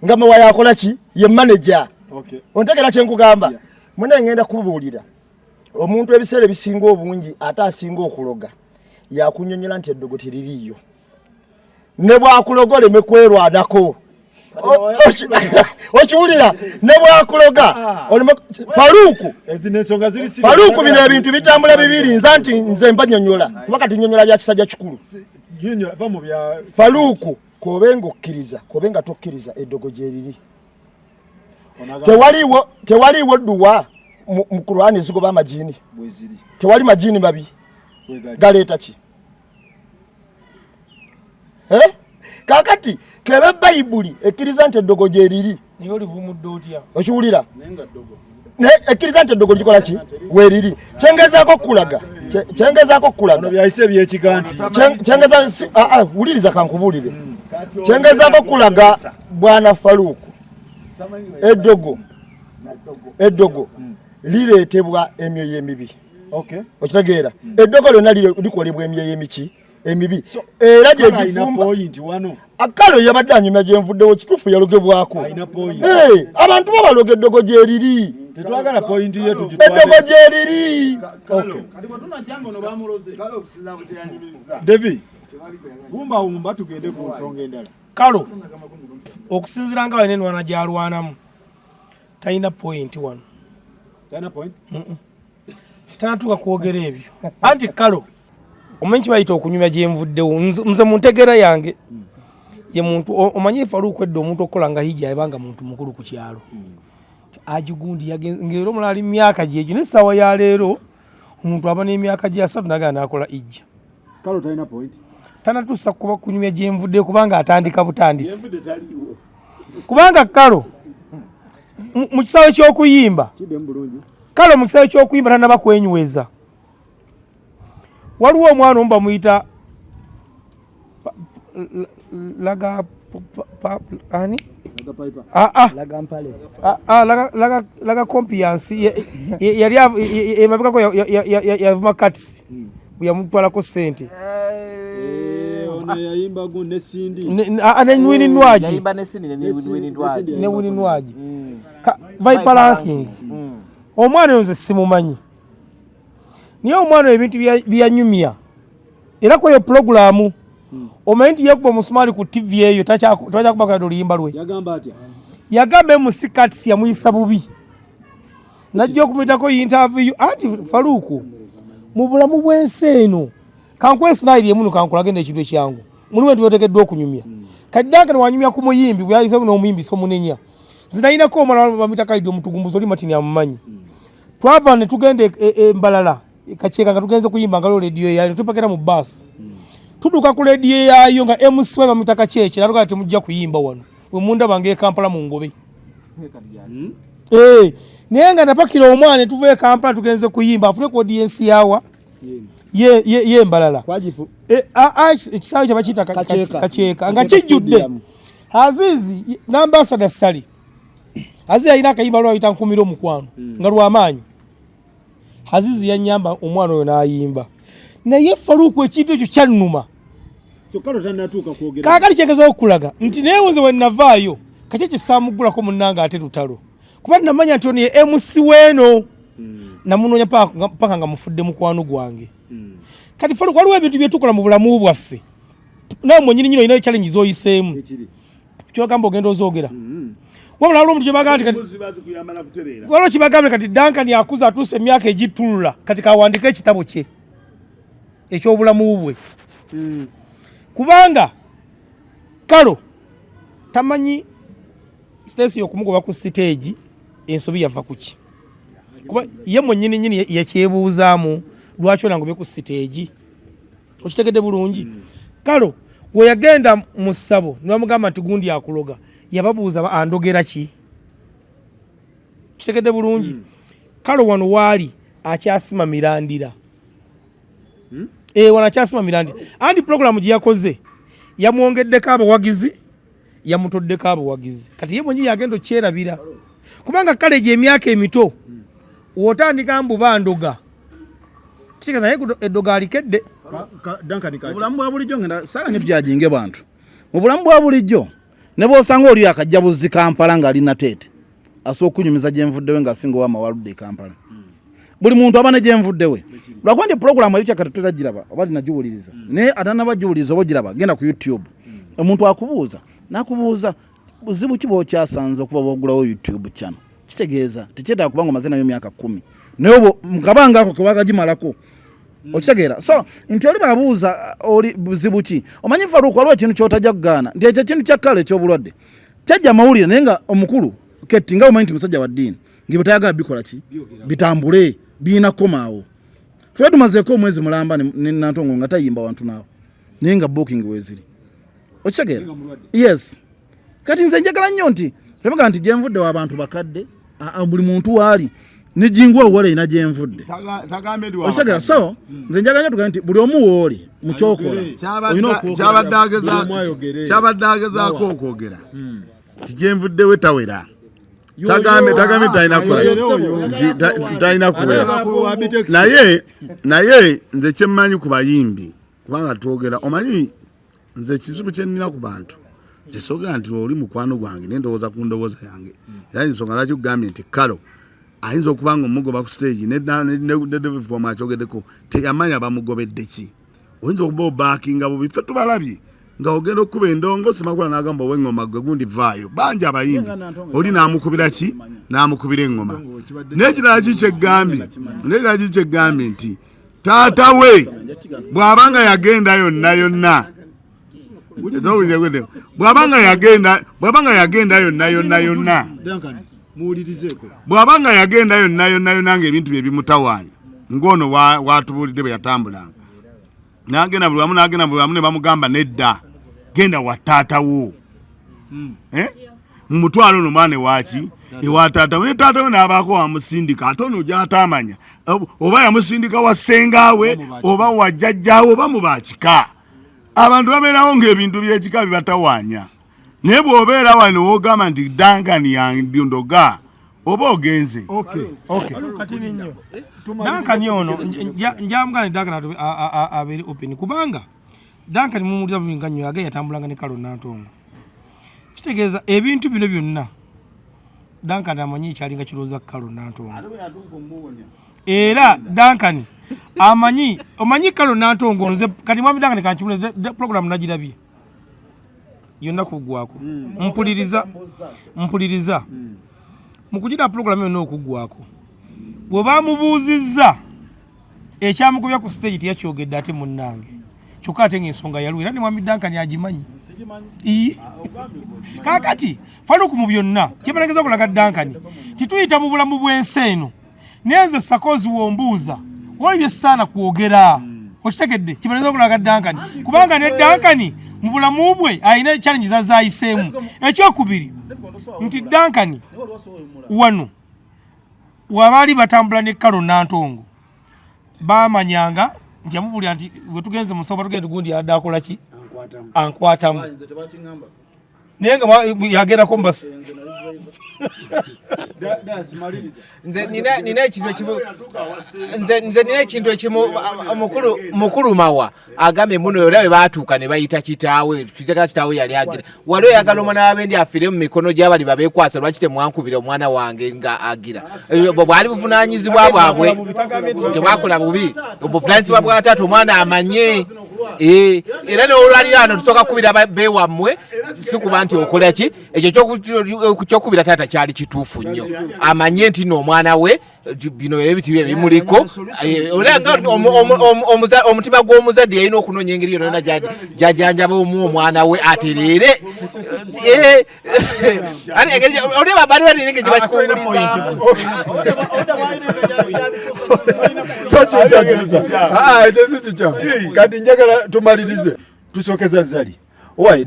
nga mawaya akola ki? Ye manager. Okay. Ontegera kyenkugamba? Mune ngenda kubuulira omuntu ebiseera ebisinga obungi ate asinga okuloga yakunyonyola nti eddogo teririiyo, ne bwakuloga oleme kwerwanako. Okiwulira? Ne bwakuloga oleme. Faluuku, Ezino ensonga ziri serious. Faluuku, bino ebintu bitambula bibiri. Nza nti nze mba nyonyola, kuba kati nyonyola bya kisajja kikulu. Nyonyola, va mu bya Faluuku, kobe nga okkiriza, kobe nga tokkiriza, eddogo gyeriri. Onagamba Tewaliiwo dduwa mu Kurani ezigoba amajini? Bweziri. Tewali majini mabi? Bwegali. Galeeta ki? Eh? Kakati kebe Bayibuli ekkiriza nti eddogo gyeriri. Naye olivumudde otya? Okiwulira? Naye ekkiriza nti eddogo likola ki? Weeriri. Kyengezaako okukulaga, kyengezaako okukulaga, Ono byayise ebyekika nti kyengeza wuliriza, kankubuulire. Kyengezaako okukulaga, bwana Faluuku, eddogo lireetebwa emyoyo emibi. Okay. Okitegeera? Eddogo lyonna likolebwa emyoyo emiki emibi, era Alina gyegifumba. point wano. Akalo yabadde anyumya gyenvuddewo. Kituufu, yalogebwako. Alina point. Hey, abantu babaloga, eddogo gyeriri. Tetwagala point ye tugitwale. Eddogo gyeriri. Okay. Kati bwe tunajja nga ono bamuloze. Devi. Wumba wumba tugende ku nsonga endala. Kalo okusinziira nga balina enwana gyalwanamu, talina point wano. Talina point. Tanatuuka kwogera ebyo. Anti kalo omanyi kibayita okunyumya gyenvuddewo. Nze mu ntegeera yange ye muntu omanyi Faluuku, edda omuntu okukola nga hijja yabanga muntu mukulu ku kyalo. Agigundi ng'era omulala ali mu myaka gyegyo, n'essaawa ya leero omuntu aba n'emyaka gya 30 nagala n'akola ijja. Kalo talina point. Tanatuusa kuba kunyumya gyenvuddeyo, kubanga atandika butandisi, kubanga kalo mu kisaawe ky'okuyimba Kiddemu bulungi. Kale mu kisaawe ky'okuyimba tanaba kwenyweza. Waliwo omwana omu bamuyita Laga ani? Laga Piper. Ah, ah. Laga mpale. Ah, ah, laga compliance yali emabegako yavuma Kats yamutwalako sente. Eh, ono yayimba gu ne Cindy. Ne Winnie Nwagi. Yayimba ne Cindy ne Winnie Nwagi. Ne Winnie Nwagi. Viper Ranking. Omwana oyo nze simumanyi, naye omwana oyo ebintu byanyumya era kweyo pulogulaamu, omanyi nti yekuba omusumaali ku TV eyo, takyakubakadde oluyimba lwe. Yagamba atya? Yagamba MC Kats yamuyisa bubi, najja okumuyitako interview. Anti Faluuku, mu bulamu bw'ensi eno, kankuwe sinayiri emuno, kankulage n'ekintu ekyangu. Mulimu ebintu byotekeddwa okunyumya. Kati Duncan wanyumya ku muyimbi bweyayise n'omuyimbi somunenya. Zinalinako omwana bamuyita Kalidi Omutugumbuzi, oli Martin amumanyi. Twava ne tugenda Embalala Kakyeka nga tugenze kuyimba nga lediyo yayo, tupakira mu baasi, tuduka ku lediyo yaayo nga MC we bamuyita Kakyekye, natugaa temujja kuyimba wano, we mundaba nga e Kampala mu ngobe. Eh, naye nga napakira omwana ne tuva e Kampala tugenze kuyimba afune ku audience yawa ye Mbalala. Kwajipu. Eh, ekisaawe kye bakiyita Kakyeka. Kakyeka nga Kakyeka kijjudde. Stadium. Azizi n'ambasada Sali. Azizi alina akayimba lwayita Nkumira Omukwano nga lwamaanyi. Azizi yanyamba omwana oyo n'ayimba, naye Faluuku ekintu ekyo kyannuma. So kalo tannatuuka kwogera. Kaakati kyegezaho okukulaga nti naye nze we navaayo Kakyekye saamuggulako munnange ate lutalo, kuba namanya nti ono ye MC weeno, namunoonya paka nga mufudde mukwano gwange. Kati Faluuku, waliwo ebintu bye tukola mu bulamu bwaffe, nawe mwenyini nyini olinayo challenge z'oyiseemu. Ekiri. Kyogamba ogenda ozoogera, wabula waliwo omuntu kyebagamba nti kati waliwo kibagambye kati Duncan akuze atuuse emyaka egitulula, kati kawandike ekitabo kye ekyobulamu bwe, kubanga kalo tamanyi Stacy okumugoba ku siteegi ensobi yava ku ki, kuba ye mwennyini nyini yakyebuuzaamu lwaki onangobye ku siteegi. Okitegedde bulungi? Kalo we yagenda mu ssabo ne bamugamba nti gundi akuloga, yababuuza andogera ki? Kitegedde bulungi? Kalo wano waali akyasima mirandira. Eh, wano akyasima mirandira, anti pulogulaamu gye yakoze yamwongeddeko abawagizi, yamutoddeko abawagizi. Kati ye mwennyini yagenda okyerabira, kubanga kale gye emyaka emito w'otandika mbu bandoga. Kitegeeza naye eddogo alikedde. Mu bulamu bwa bulijjo ngenda saala nnyo tujajinge bantu. Mu bulamu bwa bulijjo ne bw'osanga oli akajja buzzi Kampala ng'ali Nateete asobola okukunyumiza gye nvuddewe ng'asinga owa mawaludde e Kampala. Buli muntu aba ne gye nvuddewe. Lwakuba nti pulogulaamu eri kyakati tutera giraba oba linagiwuliriza naye atanaba giwuliriza oba ogiraba genda ku YouTube. Omuntu akubuuza n'akubuuza buzibu ki bw'okyasanze okuva bw'oggulawo YouTube channel. Kitegeeza tekyetaaga kubanga omaze nayo myaka 10 naye obwo mu kabanga ako ke wakagimalako okitegeera. So nti oli babuuza oli buzibu ki, omanyi Farouk waliwo ekintu ky'otajja kugaana nti ekyo ekintu kya kale eky'obulwadde kyajja amawulire naye nga omukulu Ketti nga omanyi nti musajja wa ddiini nga tayagala bikola ki bitambule birina kukomaawo. Ffe tumazeeko omwezi mulamba ne Nantongo nga tayimba wantu naawo naye nga booking weeziri okitegeera. Yes, kati nze njagala nnyo nti temuga nti gyenvudde w'abantu bakadde, buli muntu waali ne jingu awo wala erina gyenvudde okitegeera. So nze njagala nnyo tugambe nti buli omu wooli mu kyokola olina okwogera. Kyabadde agezaako okwogera nti gyenvuddewe tawera. Tagambe talina kukola talina kuwera. Naye nze kyemmanyi ku bayimbi kubanga twogera omanyi nze ekizibu kye nnina ku bantu kisoga nti oli mukwano gwange naye ndowooza ku ndowooza yange era ensonga lwaki kugambye nti Kalo ayinza okuba nga omugoba ku stage ne David Fwama akyogeddeko teyamanya bamugobedde ki. Oyinza okuba obaakinga bubi ffe tubalabye nga ogenda okukuba endongo Simakula n'agamba ow'eŋŋoma gwe gundi vaayo bangi abayimbi oli n'amukubira ki n'amukubira eŋŋoma. N'ekirala ki kyeggambye nti taata we bw'abanga yagenda yonna yonna bw'abanga yagenda yonna yonna yonna bw'abanga yagenda yonna yonna yonna ng'ebintu bye bimutawaanya ng'ono watubuulidde bwe yatambulanga n'agenda buli wamu n'agenda buli wamu ne bamugamba nedda genda wa taata wo mu mutwalo ono mwana ewaaki ewa taata we ne taata we n'abaako wamusindika ate ono gy'ataamanya oba yamusindika wa ssengaawe oba wa jjajjaawe oba mu bakika. Abantu babeerawo ng'ebintu by'ekika bibatawaanya naye bw'obeera wano w'ogamba nti Duncan yandoga oba ogenze. Duncan ono njamugamba nti Duncan abeere open kubanga Duncan mumuwuliza bubi nga nnyo age yatambulanga ne Kalo Nantongo. Kitegeeza ebintu bino byonna Duncan amanyi ekyalinga kirowooza Kalo Nantongo. Era Duncan amanyi omanyi Kalo Nantongo nze kati mwami Duncan kankimulize program nagirabye yonna kuggwako mpuliriza mu kugira program yonna okuggwako bwe bamubuuzizza ekyamukubya ku stage teyakyogedde ate munnange kyokka ate ng'ensonga yaliwo era ne mwami Duncan agimanyi. Kaakati Farouk mu byonna kyebalageza okulaga Duncan tituyita mu bulamu bw'ensi eno naye nze sakozi wombuuza wali byesaana kwogera okitegedde kibalageza okulaga Duncan kubanga ne Duncan mu bulamu bwe alina challenge zazayiseemu. Ekyokubiri nti Duncan wano wabaali batambula ne Kalo Nantongo bamanyanga nti yamubulira nti bwe tugenze mu nsonga tugenda gundi adde akola ki ankwatamu naye nga yagendako mbasi. Nze nina ekintu ekimu nze nina ekintu ekimu mukulu Mawa agambye muno era bwe baatuuka ne bayita kitaawe kiteka kitaawe yali agira wali oyagala omwana w'abendi afiire mu mikono gy'abali babeekwasa lwaki temwankubira omwana wange nga agira bwali buvunaanyizibwa bwabwe tebwakola bubi obuvunaanyizibwa bwa taata omwana amanye era n'olwaliro ano tusooka kukubira beewammwe si kuba nti okola ki ekyo kyokubira taata kyali kituufu nnyo amanye nti no omwana we bino ebiti bye bimuliko era nga omutima gw'omuzadde yalina okunoonya engeri yonna gy'ajjanjaba omu omwana we atereere. Oli bali balina engeri gye bakikuwulizaamu. Tokyusakyusa ekyo si kikyamu. Kati njagala tumalirize tusookeza Zari. Why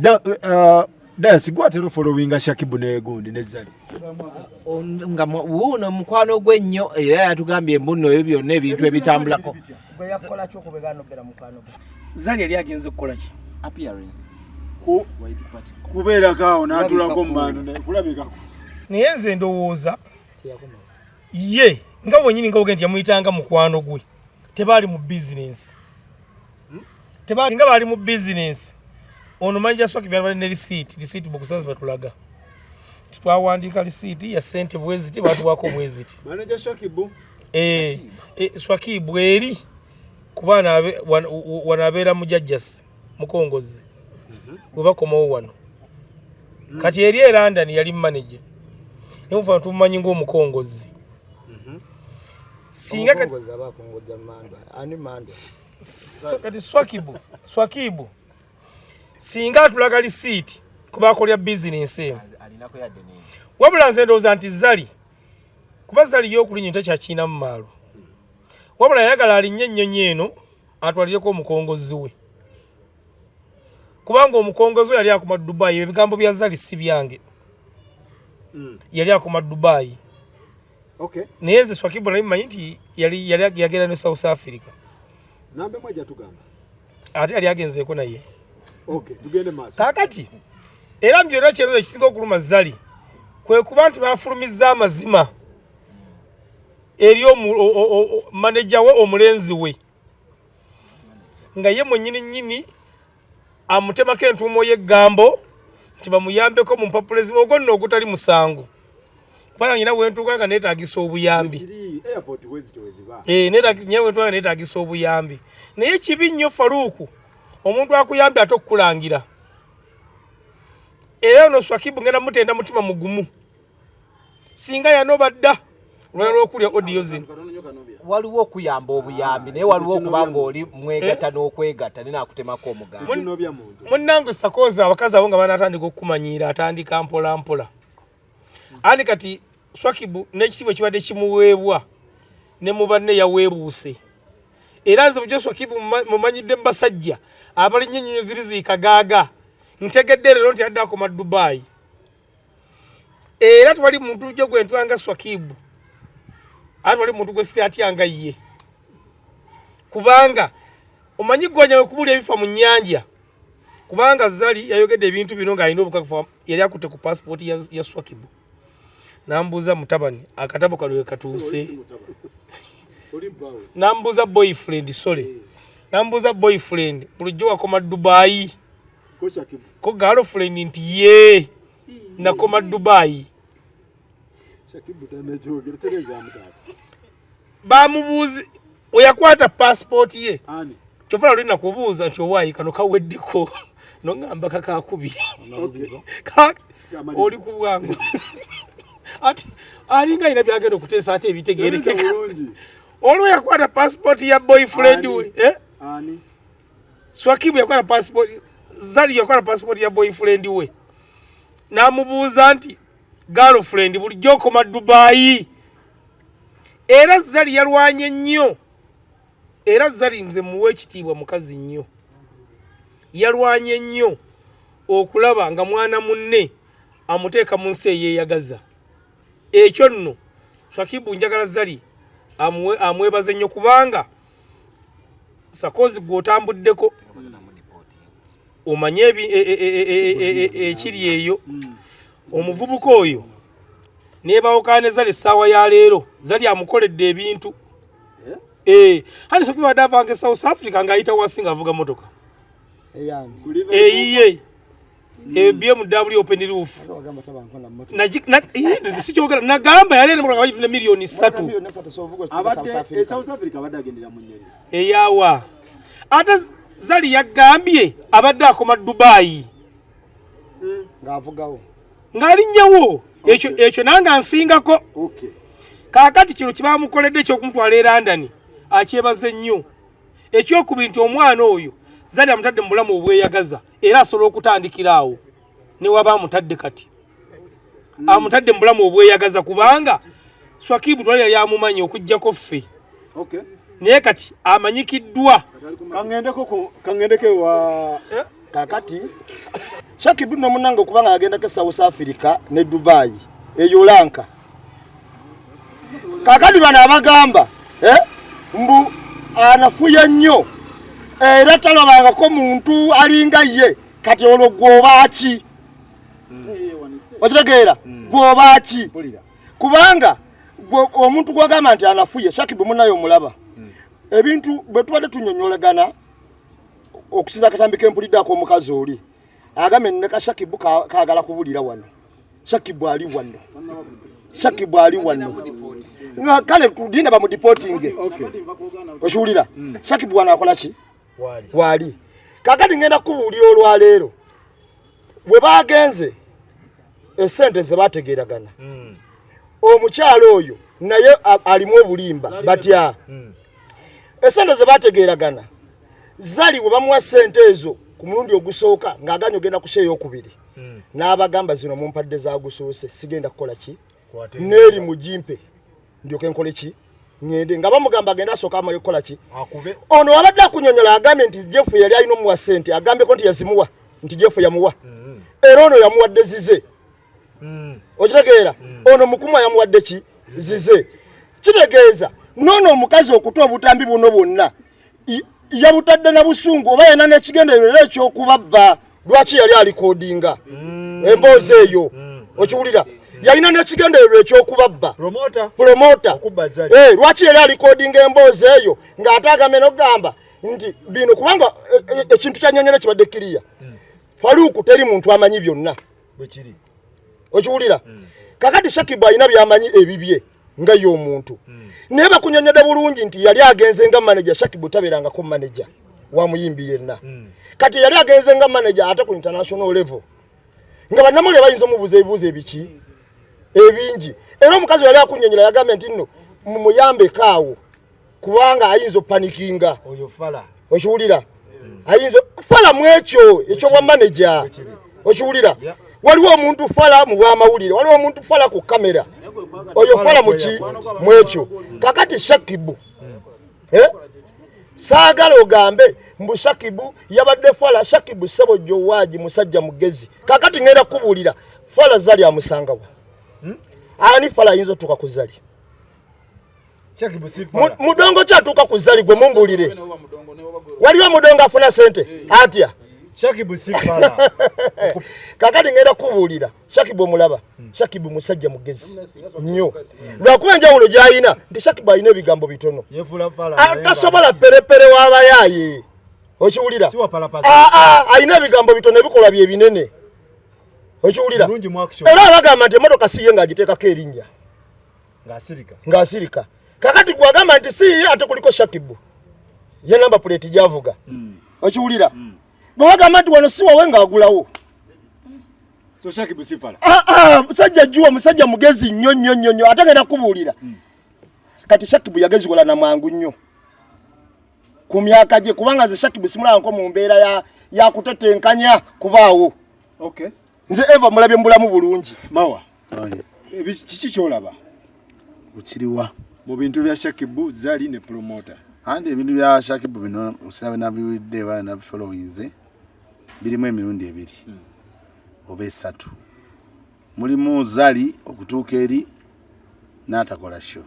Dasi gwatera followinga Shakibu ne gundi ne Zari nga wuuno mukwano gwe nnyo era yatugambye mbuno ebyo byonna ebintu ebitambulako. Zari yali agenze kukola ki? Appearance. Kubeerako awo n'atulako mu bantu kulabikako. Naye nze ndowooza ye nga bwennyini nga ogenda yamuyitanga mukwano gwe. Tebaali mu bizinensi. Tebaali nga baali mu bizinensi. Ono manager Swakibu yali ne receipt, receipt book batulaga. Twawandiika receipt ya ssente bweziti, batuwaako bweziti. Manager Shakibu. Swakibu eri kuba wano abeera mujajjasi mukongozi. Bwe bakomawo wano. Kati eri e London yali manager. Naye mufa tumumanyi ng'omukongozi. Singa kati Omukongozi aba akongojja mandwa. Ani mandwa? Kati Swakibu singa atulaga receipt kuba akolera bizinensi eno. Alinako yadde n'enju. Wabula nze ndowooza nti Zari, kuba Zari y'okulinnya takyakirina mu maalo. Wabula yayagala alinnye ennyonyi eno atwalireko omukongozi we. Kubanga omukongozi we yali akoma Dubai, ebigambo bya Zari si byange. Yali akoma Dubai. Okay. Naye nze Swakibu nali mmanyi nti yali yagenda ne South Africa. Nambe mweja tugamba. Ate yali agenzeeko naye. Okay, tugende maaso. Kaakati era mu byonna kyerero ekisinga okuluma Zari kwe kuba nti baafulumizza amazima eri maneja we omulenzi we nga ye mwennyini nnyini amutemako entuumo y'eggambo nti bamuyambeko mu mpapula ezimu, ogwo nno ogutali musango. Kubanga nyina wentuuka nga neetaagisa obuyambi. Kiri airport wezito weziba. Nyina wentuuka nga neetaagisa obuyambi. Naye kibi nnyo Faruku, omuntu akuyambye ate okukulangira. Era ono Swakibu ngenda mutenda mutima mugumu. Singa yanoba dda olwali lw'okulya audio zino. Waliwo okuyamba obuyambi naye waliwo okuba ng'oli mwegatta n'okwegatta naye n'akutemako omugambo. Ekinobya muntu. Munnange Sakooza abakazi abo nga banaatandika okukumanyiira atandika mpola mpola. Ani kati Swakibu n'ekitiibwa ekibadde kimuweebwa ne mu banne yaweebuuse. Era nze bulijjo Swakibu mumanyidde mu basajja abalinnya ennyonyi ziri ziikagaaga. Ntegedde leero nti adde akoma Dubai. Era twali muntu bulijjo gwe ntwanga Swakibu. Ate twali muntu gwe sitatyanga ye. Kubanga omanyi ggwanya we kubulya ebifa mu nnyanja. Kubanga Zari yayogedde ebintu bino ng'alina obukakafu, yali akutte ku passport ya Swakibu. Nambuuza mutabani akatabo kano we katuuse. Nambuuza boyfriend, sorry. Nambuuza boyfriend bulijjo wakoma Dubai. Ko girlfriend nti ye nakoma Dubai. Bamubuuzi oyakwata passport ye. Kyova luli nakubuuza nti owaayi kano kaweddeko nongamba kakakubiri. Oli ku bwangu. Ati alinga alina byagenda okuteesa ate ebitegeerekeka. Olwo yakwata passport ya boyfriend we. Ani? Swakibu yakwata passport, Zari yakwata passport ya boyfriend we. N'amubuuza nti girlfriend bulijjo okoma Dubai. Era Zari yalwanye nnyo. Era Zari nze muwe ekitiibwa mukazi nnyo. Yalwanye nnyo okulaba nga mwana munne amuteeka mu nsi eyeeyagaza. Ekyo nno Swakibu njagala Zari amwebaze nnyo kubanga Sakozi gw'otambuddeko omanye ekiri eyo. Omuvubuka oyo neebawukana ne Zari essaawa ya leero. Zari amukoledde ebintu. Hani Swakibu abadde avanga e South Africa ng'ayita wansi ng'avuga mmotoka. Eyiye. BMW open roof. Sikyogera nagamba yali eno bagifuna miliyoni 3. Abadde South Africa abadde agendera mu nnyonyi. Eyawa. Ate Zari yagambye abadde akoma Dubai. Ng'avugawo. Ng'alinnyewo. Ekyo nange ansingako. Okay. Kaakati kino kye bamukoledde eky'okumutwala e London akyebaze nnyo. Ekyokubiri nti omwana oyo Zari amutadde mu bulamu obweyagaza era asobola okutandikira awo ne waba amutadde kati. Amutadde mu bulamu obweyagaza kubanga Swakibu twali yali amumanyi okuggyako ffe. Okay. Naye kati amanyikiddwa. Kangendeko wa Kakati Shakibu nno munnange okubanga yagendako e South Africa ne Dubai eyo lanka. Kakati bano abagamba mbu anafuye nnyo era talabangako muntu alinga ye, kati olwo gw'oba ki? Okitegeera? Gw'oba ki? Kubanga omuntu gw'ogamba nti anafuye, Shakibu munnaye omulaba. Ebintu bwe tubadde tunyonyolagana okusiza akatambi kempulidde ak'omukazi oli agambye neka Shakibu kaagala kubulira wano. Shakibu ali wano, Shakibu ali wano nga kale linda bamudipotinge. Okiwulira? Shakibu wano akola ki? Waali. Kakati ngenda kubuulira olwaleero bwe bagenze esente ze bategeeragana, omukyalo oyo naye alimu obulimba batya. Esente ze bategeeragana, Zali bwe bamuwa sente ezo ku mulundi ogusooka ng'aganya ogenda ku kyeyokubiri, n'abagamba zino mumpadde zagusoose, sigenda kukola ki neeri mugimpe ndyoke nkole ki ngende, nga bamugamba agenda asooka amale kukola ki. Ono abadde akunyonyola agambye nti Jeff yali alina omuwa sente, agambyeko nti yazimuwa, nti Jeff yamuwa, era ono yamuwadde zize. Okitegeera? Ono mukumwa yamuwadde ki zize. Kitegeeza noono omukazi okuta obutambi buno bwonna yabutadde na busungu oba yena n'ekigendererwa era ekyokubabba. Lwaki yali alikodinga emboozi eyo? Okiwulira? Yalina n'ekigendererwa ekyokubabba. Promota lwaki yali alikodinga emboozi eyo ng'ate agambe n'okugamba nti bino? Kubanga ekintu kyanyonyera kibadde kiriya, Faluuku, teri muntu amanyi byonna. Okiwulira? Kakati Shakibu alina byamanyi ebibye nga ye omuntu, naye bakunyonyodde bulungi nti yali agenze nga manager. Shakibu tabeerangako manager wa muyimbi yenna. Kati yali agenze nga manager ate ku international level, nga bannamawulire bayinza omubuuza ebibuuzo ebiki ebingi. Era omukazi yali akunyonyola yagambye nti nno mumuyambeko awo kubanga ayinza opanikinga. Okiwulira? Ayinza fala mu ekyo ekyobwa manager. Okiwulira? Waliwo omuntu fala mu bwamawulire, waliwo omuntu fala ku kamera, oyo fala muki mu ekyo. Kakati Shakibu, saagala ogambe mbu Shakibu yabadde fala. Shakibu sebo jowaaji musajja mugezi. Kakati ngenda kubuulira, fala Zali amusangawa? Ani fala ayinza otuuka ku Zali? Mudongo kyatuuka ku Zali? Gwe mumbulire, waliwo mudongo afuna sente atya? Kakati ngenda kubuulira, Shakibu omulaba, Shakibu musajja mugezi nnyo, lwakuba enjawulo gy'alina nti Shakibu alina ebigambo bitono, tasobola perepere w'abayaaye. Okiwulira? Alina ebigambo bitono, ebikolwa bye binene. Okiwulira? Era abagamba nti emotoka si ye ng'agiteekako erinnya ng'asirika. Kakati gwagamba nti si ye, ate kuliko Shakibu ye namba plate gyavuga. Okiwulira? Bwe bagamba nti wano si wawe ng'agulawo. Musajja juwa, musajja mugezi nnyo nnyo nnyo nnyo. Ate ngenda kubuulira, kati Shakibu yageziwala na mangu nnyo ku myaka gye, kubanga nze Shakibu simulabanko mu mbeera ya kutetenkanya kubaawo. Nze eva mulabye mu bulamu bulungi. Mawa, kiki kyolaba? Ukiriwa? Mu bintu bya Shakibu, Zali ne promota. Anti ebintu bya Shakibu bino osabe nabiwulidde oba nabifolowinze, birimu emirundi ebiri oba esatu. Mulimu Zali okutuuka eri n'atakola show,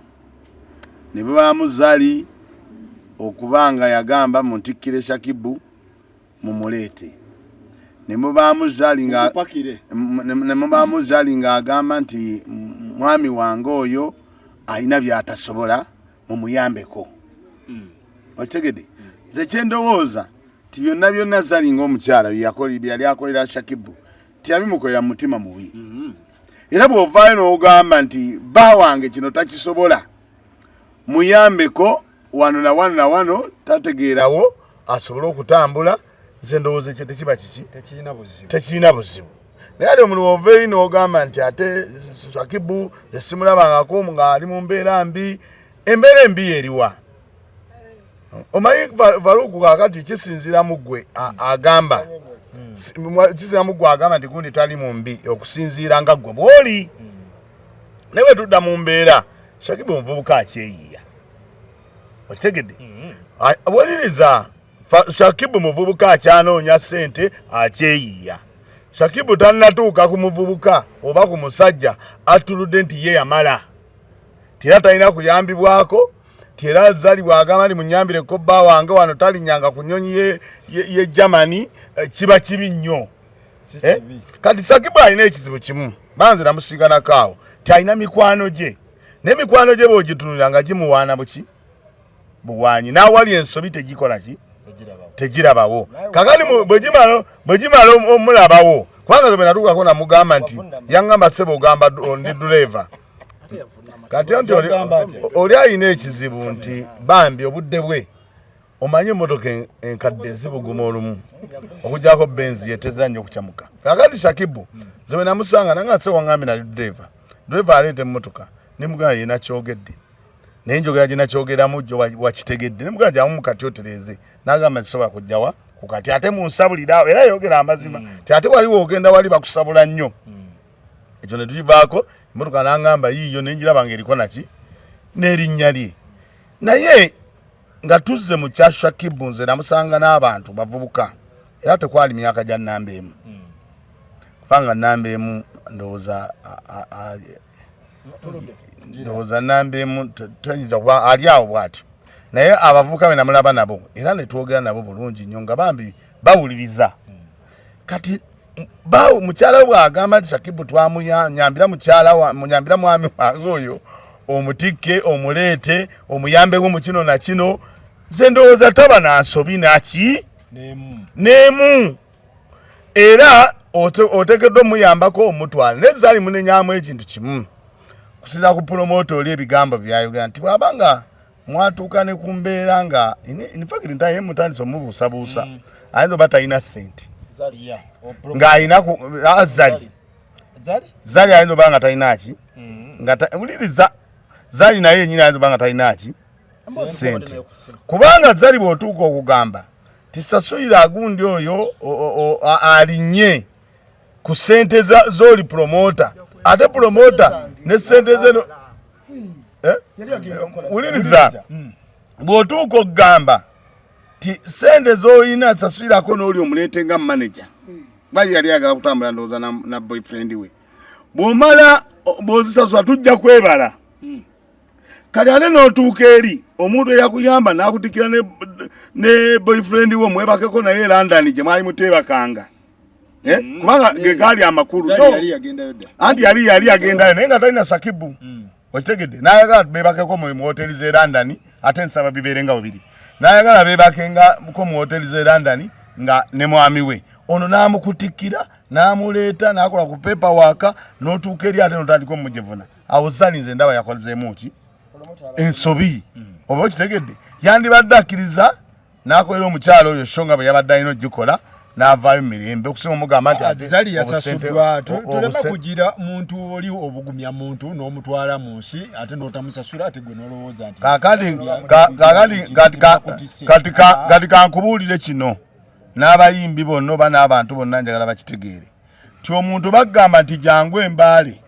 ne bubaamu Zali okuba nga yagamba muntikkire Shakibu mumuleete, ne mubaamu Zali nga ne mubaamu Zali ng'agamba nti mwami wange oyo alina by'atasobola, mumuyambeko. Okitegedde? Nze kyendowooza nti byonna byonna Zali ng'omukyala byeyali akolera Shakibu teyabimukolera mu mutima mubi. Era bw'ovaayo n'ogamba nti bba wange kino takisobola, muyambeko wano na wano na wano, tategeerawo asobole okutambula, nze ndowooza ekyo tekiba kiki, tekirina buzibu. Naye ate omuntu ova eri n'ogamba nti ate Shakibu nze simulabangako ng'ali mu mbeera mbi, embeera embi eriwa? Omanyi Faruku, kakati kisinziira mu ggwe agamba, kisinziira mu ggwe agamba nti gundi tali mu mbi, okusinziira nga ggwe bw'oli. Naye bwe tudda mu mbeera, Shakibu omuvubuka akyeyiiya. Okitegedde? Woliriza, Shakibu muvubuka akyanoonya ssente, akyeyiiya. Shakibu tannatuuka ku muvubuka oba ku musajja attuludde nti ye yamala, tera talina kuyambibwako. Tera Zali bwagamba nti munyambireko bba wange wano talinyanga ku nnyonyi ye Germany, kiba kibi nnyo. Kati Shakibu alina ekizibu kimu, banze namusiganako awo ti alina mikwano gye, naye mikwano gye bwogitunulira nga gimuwaana buki. Buwanyi n'awali ensobi tegikola ki, tegirabawo. Kakati bwe gimala omulabawo, kubanga nze bwe natuukako namugamba nti yaŋŋamba, "Ssebo, ogamba ndi duleva." Kati nti oli alina ekizibu nti bambi obudde bwe omanye emmotoka enkadde zibuguma olumu, okugyako Benz yeteza nnyo okukyamuka. Kakati Shakibu nze bwe namusanga nanga se waŋŋambye nali duleva, duleva aleeta emmotoka, nemugamba ye nakyogedde naye njogera gye nakyogeramu gyo wakitegedde, nemugamba jangu mukati otereeze, n'agamba ntisobola kujjawa ku kati ate munsabulira. Era yogera amazima ti ate waliwo ogenda wali bakusabula nnyo. Ekyo ne tukivaako. Emmotoka n'aŋŋamba yiiyo, nenjiraba nga eriko naki n'erinnya lye. Naye nga tuzze mu kya Shakibu, nze namusanga n'abantu bavubuka, era tekwali myaka gya namba emu, kubanga namba emu ndowooza ndowooza namba emu tayinza kuba ali awo bw'atyo. Naye abavubuka be namulaba nabo era ne twogera nabo bulungi nnyo nga bambi bawuliriza. Kati bawo mukyala we bw'agamba nti Shakibu twamuyambira mukyala wa munyambira mwami wange oyo omutikke omuleete omuyambeko mu kino na kino, nze ndowooza taba na nsobi naki n'emu, era oteekeddwa omuyambako omutwala. Naye zaali munenyamu ekintu kimu kusinza ku promoter oli ebigambo byayogera nti bw'aba nga mwatuuka ne ku mbeera nga in fact ntaye mutandise omubuusabuusa, ayinza oba talina ssente ng'alina Zali. Zali ayinza oba nga talina ki, nga wuliriza, Zali naye yenyini ayinza oba nga talina ki ssente, kubanga Zali bw'otuuka okugamba tisasulira agundi oyo alinnye ku ssente z'oli promoter, ate promoter ne ssente ze Eh? Wuliriza, bw'otuuka okugamba ti sente z'olina sasulirako n'oli omuleete nga manager, bali yali ayagala kutambula ndowooza na boyfriend we, bw'omala bw'ozisasula tujja kwebala. Kati ate n'otuuka eri omuntu eyakuyamba n'akutikira ne boyfriend we omwebakeko naye e London gye mwali muteebakanga. Eh? Kubanga ge gaali amakulu. Zali No. yali yagendayo dda. Anti yali agendayo naye nga talina Sakibu, okitegedde? N'ayagala bebakeko mu hoteri z'e London, ate nsaba bibeere nga bubiri, n'ayagala bebakengako mu hoteri z'e London nga ne mwami we ono, n'amukutikkira n'amuleeta n'akola ku paperwork, n'otuuka eri ate n'otandika omujevuna. Awo Zali nze ndaba yakozeemu ki ensobi, oba okitegedde? Yandibadde akkiriza n'akolera omukyalo oyo show nga bwe yabadde alina ogikola, n'avaayo mu mirembe, okusinga omugamba nti ate Zali yasasuddwa. Tuleme kugira muntu oli obugumya muntu n'omutwala mu nsi ate n'otamusasula, ate gwe n'olowooza nti kakati kakati kati kati kati kankubuulire kino n'abayimbi bonna oba n'abantu bonna, njagala bakitegeere nti omuntu bagamba nti jangu embaale,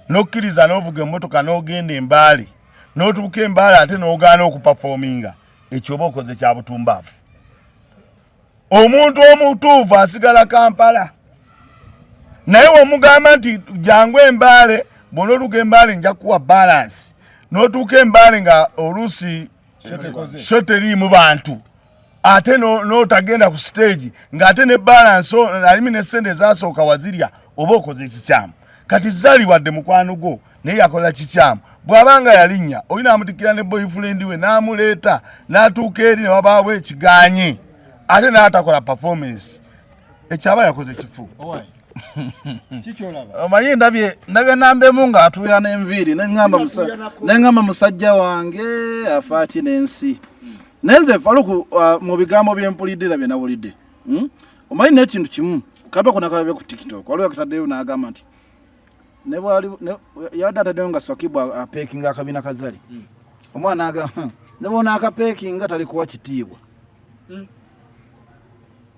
n'okkiriza n'ovuga emmotoka n'ogenda embaale, n'otuuka embaale ate n'ogaana okuperforminga, ekyo oba okoze kya butumbaavu. Omuntu omutuufu asigala Kampala, naye womugamba nti jangu embaale, bw'onootuuka embaale nja kuwa balance, n'otuuka embaale nga oluusi show teriimu bantu, ate n'otagenda ku stage, ng'ate ne balance alimi ne sente ezasooka wazirya, oba okoze ekikyamu. Kati Zali wadde mukwano gwo, naye yakola kikyamu. Bw'aba nga yalinnya oli n'amutikkira ne boyfriend we n'amuleeta n'atuuka eri ne wabaawo ekiganye ate n'atakola performance, ekyaba yakoze kifu. Kikyolaba. Omanyi ndabye namba emu ng'atuuya n'enviiri, neŋŋamba musajja wange afaaki n'ensi. Naye nze Faluku, mu bigambo byempulidde era bye nawulidde, Omanyi n'ekintu kimu katwako nakalabye ku TikTok, waliwo akataddeyo n'agamba nti ne bwali yabadde ataddeyo nga Swakibu apeekinga akabina kazali. Omwana agamba, "Nze bona akapeekinga talikuwa kitiibwa."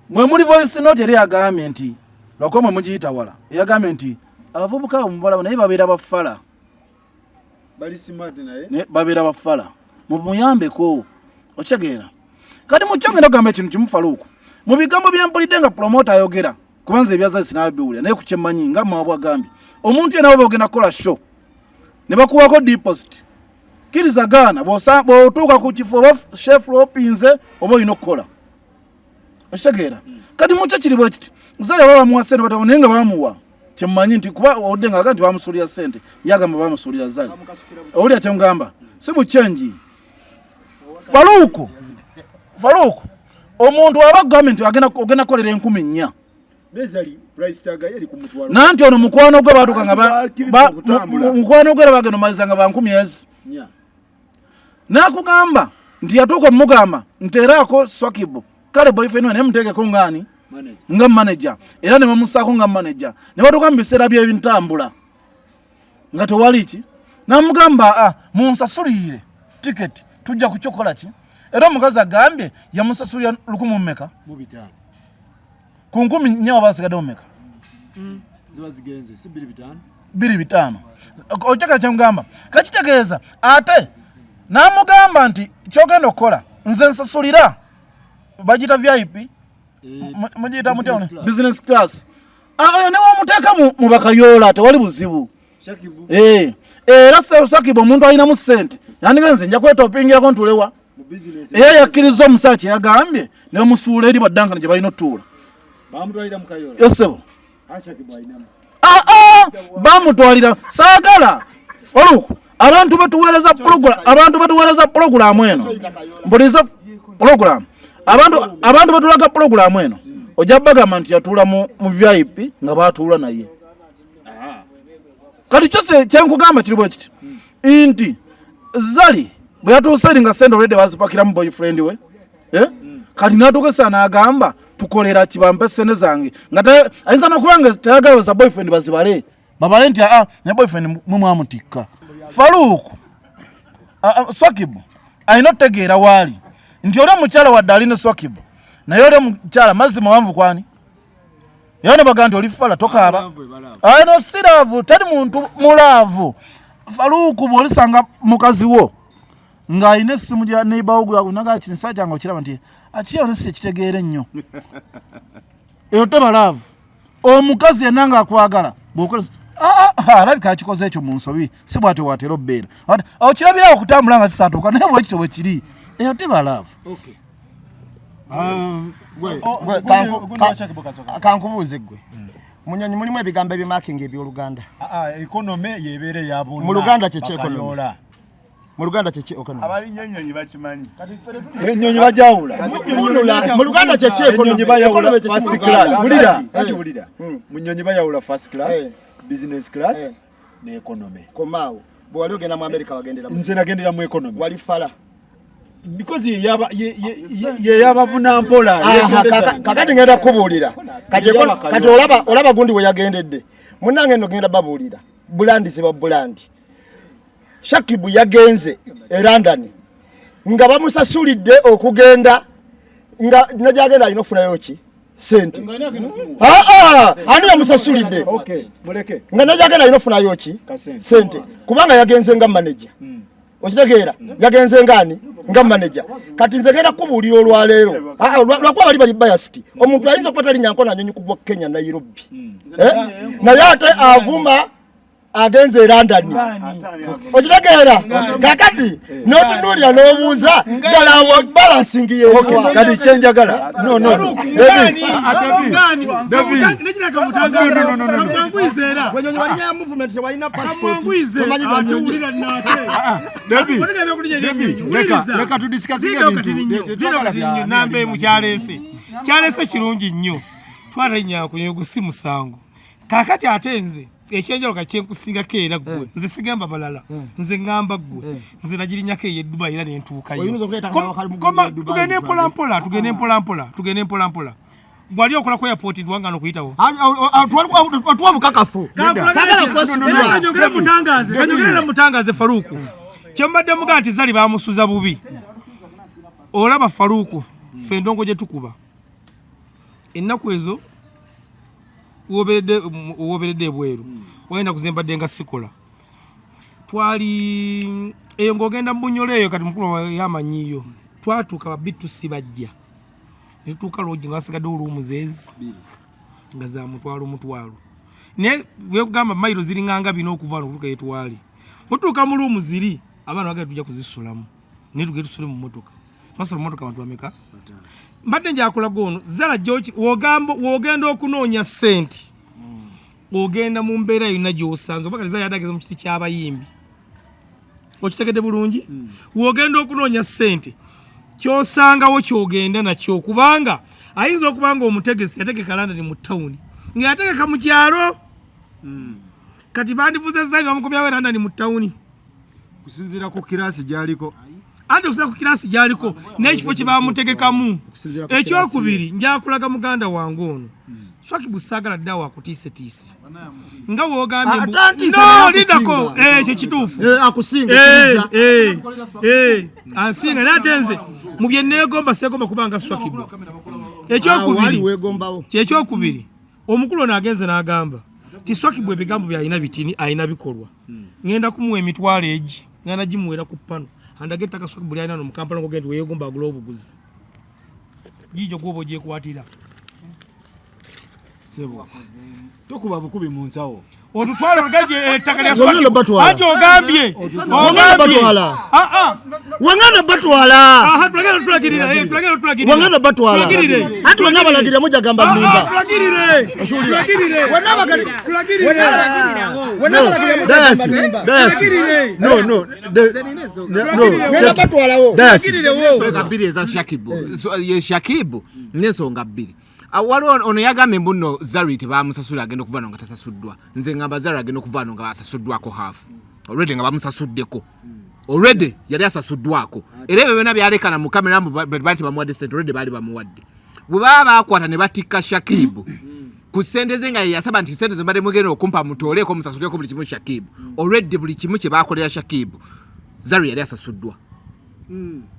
Mwe muli voice note eri agambye nti lwakuba mwe mugiyita wala, eyagambye nti abavubuka abo mubalaba naye babeera bafala. Bali smart naye. Ne babeera bafala, mumuyambeko. Okitegeera? Kati mukyongera okugamba ekintu kimu, Faluuku, mu bigambo byempulidde nga promoter ayogera, kuba nze ebyazazi sinabiwulira, naye ku kyemmanyi nga mwabwe agambye omuntu yenna baba ogenda kukola show ne bakuwako deposit, kkiriza gaana, bw'otuuka ku kifo oba chef lopinze oba olina okukola. Okitegeera? Kati mukyo kiri bwe kiti, Zali aba bamuwa sente batawo, naye nga bamuwa kyemmanyi nti kuba oludde nga aga nti bamusuulira sente, yagamba bamusuulira Zali. Owulira kyemugamba? Si mu kyenji. Faluuku, Faluuku, omuntu aba agambye nti ogenda kukolera 4000. Nanti ono mukwano gwe batuuka nga mukwano gwe era bagenda omaliza nga ba nkumi ezi. N'akugamba nti yatuuka omugamba nti eraako Swakibu kale boyfriend we naye muteekeko ngaani nga manager, era ne bamusaako nga manager, ne batuuka mu biseera by'ebintambula nga tewali ki, n'amugamba a munsasulire tiketi tujja kukyokola ki, era omukazi agambye yamusasulira 1000 mmeka ku 4000 waba asigaddewo mmeka? 2500. Okyagala kyemugamba kakitegeeza, ate n'amugamba nti kyogenda okukola nze nsasulira bagiyita VIP, mugiyita mutya business class. Oyo newomuteeka mu bakayoola tewali buzibu. Era Sakibu omuntu alinamu ssente yandiga nze nja kwetopingirako ntulewa, era yakkiriza omusaala kye yagambye nebamusuula eri baddankana gye balina otuula. Yosebo bamutwalira saagala Faluku, abantu batuweereza program, abantu batuweereza pulogulaamu eno, mbuliza pulogulaamu, abantu batulaga pulogulaamu eno, ojja bagamba nti yatuula mu VIP nga batuula naye. Kati kyo kyenkugamba kiri bwe kiti nti Zali bwe yatuuse eri nga sente olwedde bazipakiramu boyfriend we, kati n'atuuka n'agamba tukolera ki, bampe sente zange, nga ayinza n'okuba nga tayagala za boyfriend bazibale babale nti aa ne boyfriend mwe mwamutikka. Faluuku Swakibu alina otutegeera waali nti oli omukyala wadde alina Swakibu, naye oli omukyala mazzi mawanvu kwani era ne bagamba nti oli fala tokaaba ano siraavu teri muntu mulaavu. Faluuku bw'olisanga mukazi wo ng'alina essimu gya neighbor wo naga kino saa kyange okiraba nti akiyona si ekitegeera ennyo, eyo teba laavu. Omukazi yenna ng'akwagala bw'okola alabika akikoze ekyo mu nsobi, si bw'atyo bw'atera obbeera okirabirawo okutambula nga kisaatuuka, naye bwekityo bwe kiri, eyo teba laavu. Kankubuuze ggwe Munyonyi, mulimu ebigambo ebimakinga ebyoluganda? Economy yebeere ya bonna. Mu Luganda kye ki economy? Mu Luganda kye ki economy? Abalinnya ennyonyi bakimanyi. Ennyonyi bajawula. Mu Luganda kye ki economy? Ennyonyi bayawula first class. Wulira, kati wulira. Mu nnyonyi bayawula first class, business class ne economy. Komaawo. Bwe wali ogenda mu America wagendera mu? Nze nagendera mu economy. Wali fala. Because ye yabavuna mpola. Kakati ngenda kubuulira. Kati olaba gundi we yagendedde. Munnange nno genda babuulira. Bulandi ziba bulandi. Shakibu yagenze e London nga bamusasulidde okugenda, nga nagyagenda alina okufunayo ki sente. Ani yamusasulidde? Nga nagyagenda alina okufunayo ki sente, kubanga yagenze nga manager. Okitegeera? Yagenze ngaani? Nga manager. Kati nze ngenda kukubuulira olwaleero, lwakuba bali bali biased. Omuntu ayinza okuba talinnya nkona nyonyi kugwa Kenya Nairobi, naye ate avuma agenze e London. Okitegeera? Kakati n'otunuulira n'obuuza ddala awo balancing yeewa? Kati kyenjagala no no no Namba emu kyaleese kyaleese kirungi nnyo, twatalinnya kunyonyi si musango. Kakati ate nze ekyenjawulo kati kyenkusingako era ggwe, nze sigamba balala, nze ŋŋamba ggwe, nze nagirinyako eyo e Dubai era nentuukayo. Tugende mpolampola, tugende mpolampola, tugende mpolampola. Gwali okola ku airport ntiwangana okuyitawo. Otuwa bukakafu. Kanyongere mutangaze, kanyongere mutangaze Faruku. Kyembadde muga nti Zali bamusuza bubi. Olaba Faruku, ffe endongo gye tukuba ennaku ezo woberedde ebweru, wayenda kuzembadde nga sikola. Twali eyo ng'ogenda mu Bunyolo eyo, kati mukulu yamanyiyo, twatuuka ba B2C bajja ne tutuuka loogi nga wasigaddewo luumu zeezi nga za mutwalo mutwalo, naye bwekugamba mayiro ziringanga bina okuva wano okutuuka yetwali. Otuuka mu luumu ziri abaana bagenda tujja kuzisulamu, naye tugende tusule mu mmotoka. Twasula mu mmotoka abantu bameka? Mbadde njakulaga ono Zala George, wogamba wogenda okunoonya ssente ogenda mu mbeera yonna gy'osanze, oba kati Zala yadageza mu kiti ky'abayimbi, okitegedde bulungi? Wogenda okunoonya ssente Kyosangawo kyogenda nakyo, kubanga ayinza okuba nga omutegesi yategeka London mu tawuni, nga yategeka mu kyalo. Kati bandivuze Zari bamukomyawo e London mu tawuni. Kusinziira ku kirasi gyaliko. Anti okusinziira ku kirasi gyaliko n'ekifo kye bamutegekamu. Okusinziira ku Ekyokubiri, njakulaga muganda wange ono Swakibu, saagala dda wakutiisetiisi nga woogambye Ah, mbu- tantiisa No, naye lindako akusinga. ekyo kituufu. Eh, akusinga Eh, ekkiriza. eh, eh, ansinga naye ate nze mu bye neegomba seegomba kubanga Swakibu. Ah, wali Ekyokubiri, weegombawo. Kyekyokubiri, omukulu ono agenze n'agamba ti Swakibu ebigambo byalina bitini, alina bikolwa. Ŋŋenda kumuwa emitwalo egi, ŋŋenda gimuwera ku pano andaga ettaka Swakibu lyalina no mu Kampala, ngogenda nti weyeegomba agula obuguzi giijo gwoba ogyekwatira. Sebo, tokuba bukubi mu nsawo. Otutwala olugaje ettaka lya Wangenda Swakibu. batwala. Anti ogambye Wangenda ogambye batwala. Ah, ah. Wangenda batwala. Aha, tulagire, tulagirire, eh, tulagire, tulagirire. Wangenda batwala. Tulagirire. Anti bonna balagirira mujja gamba Ah, ah, nnimba. tulagirire, tulagirire. Bonna bagali- Tulagirire. Bonna balagirira mujja gamba Dayasi, nnimba. Dayasi. Tulagirire. No, no, no, Ngenda batwalawo. Dayasi. Tulagirire wo. Ensonga bbiri eza Shakibu. So, ye Shakibu n'ensonga bbiri. Ah, waliwo ono yagambye mbu nno Zari tebamusasula, agenda okuva no nga tasasuddwa. Nze ngamba Zari agenda okuva no nga asasuddwako half already, nga bamusasuddeko already, yali asasuddwako. Era ebyo byonna byalekana mu kamera mbu baali tebamuwadde sente, already baali bamuwadde. Bwe baba bakwata ne batikka Shakibu ku sente ze nga yeyasaba nti sente zembadde mugenda okumpa mutooleko musasuleko buli kimu, Shakibu already buli kimu kye bakolera Shakibu, Zari yali asasuddwa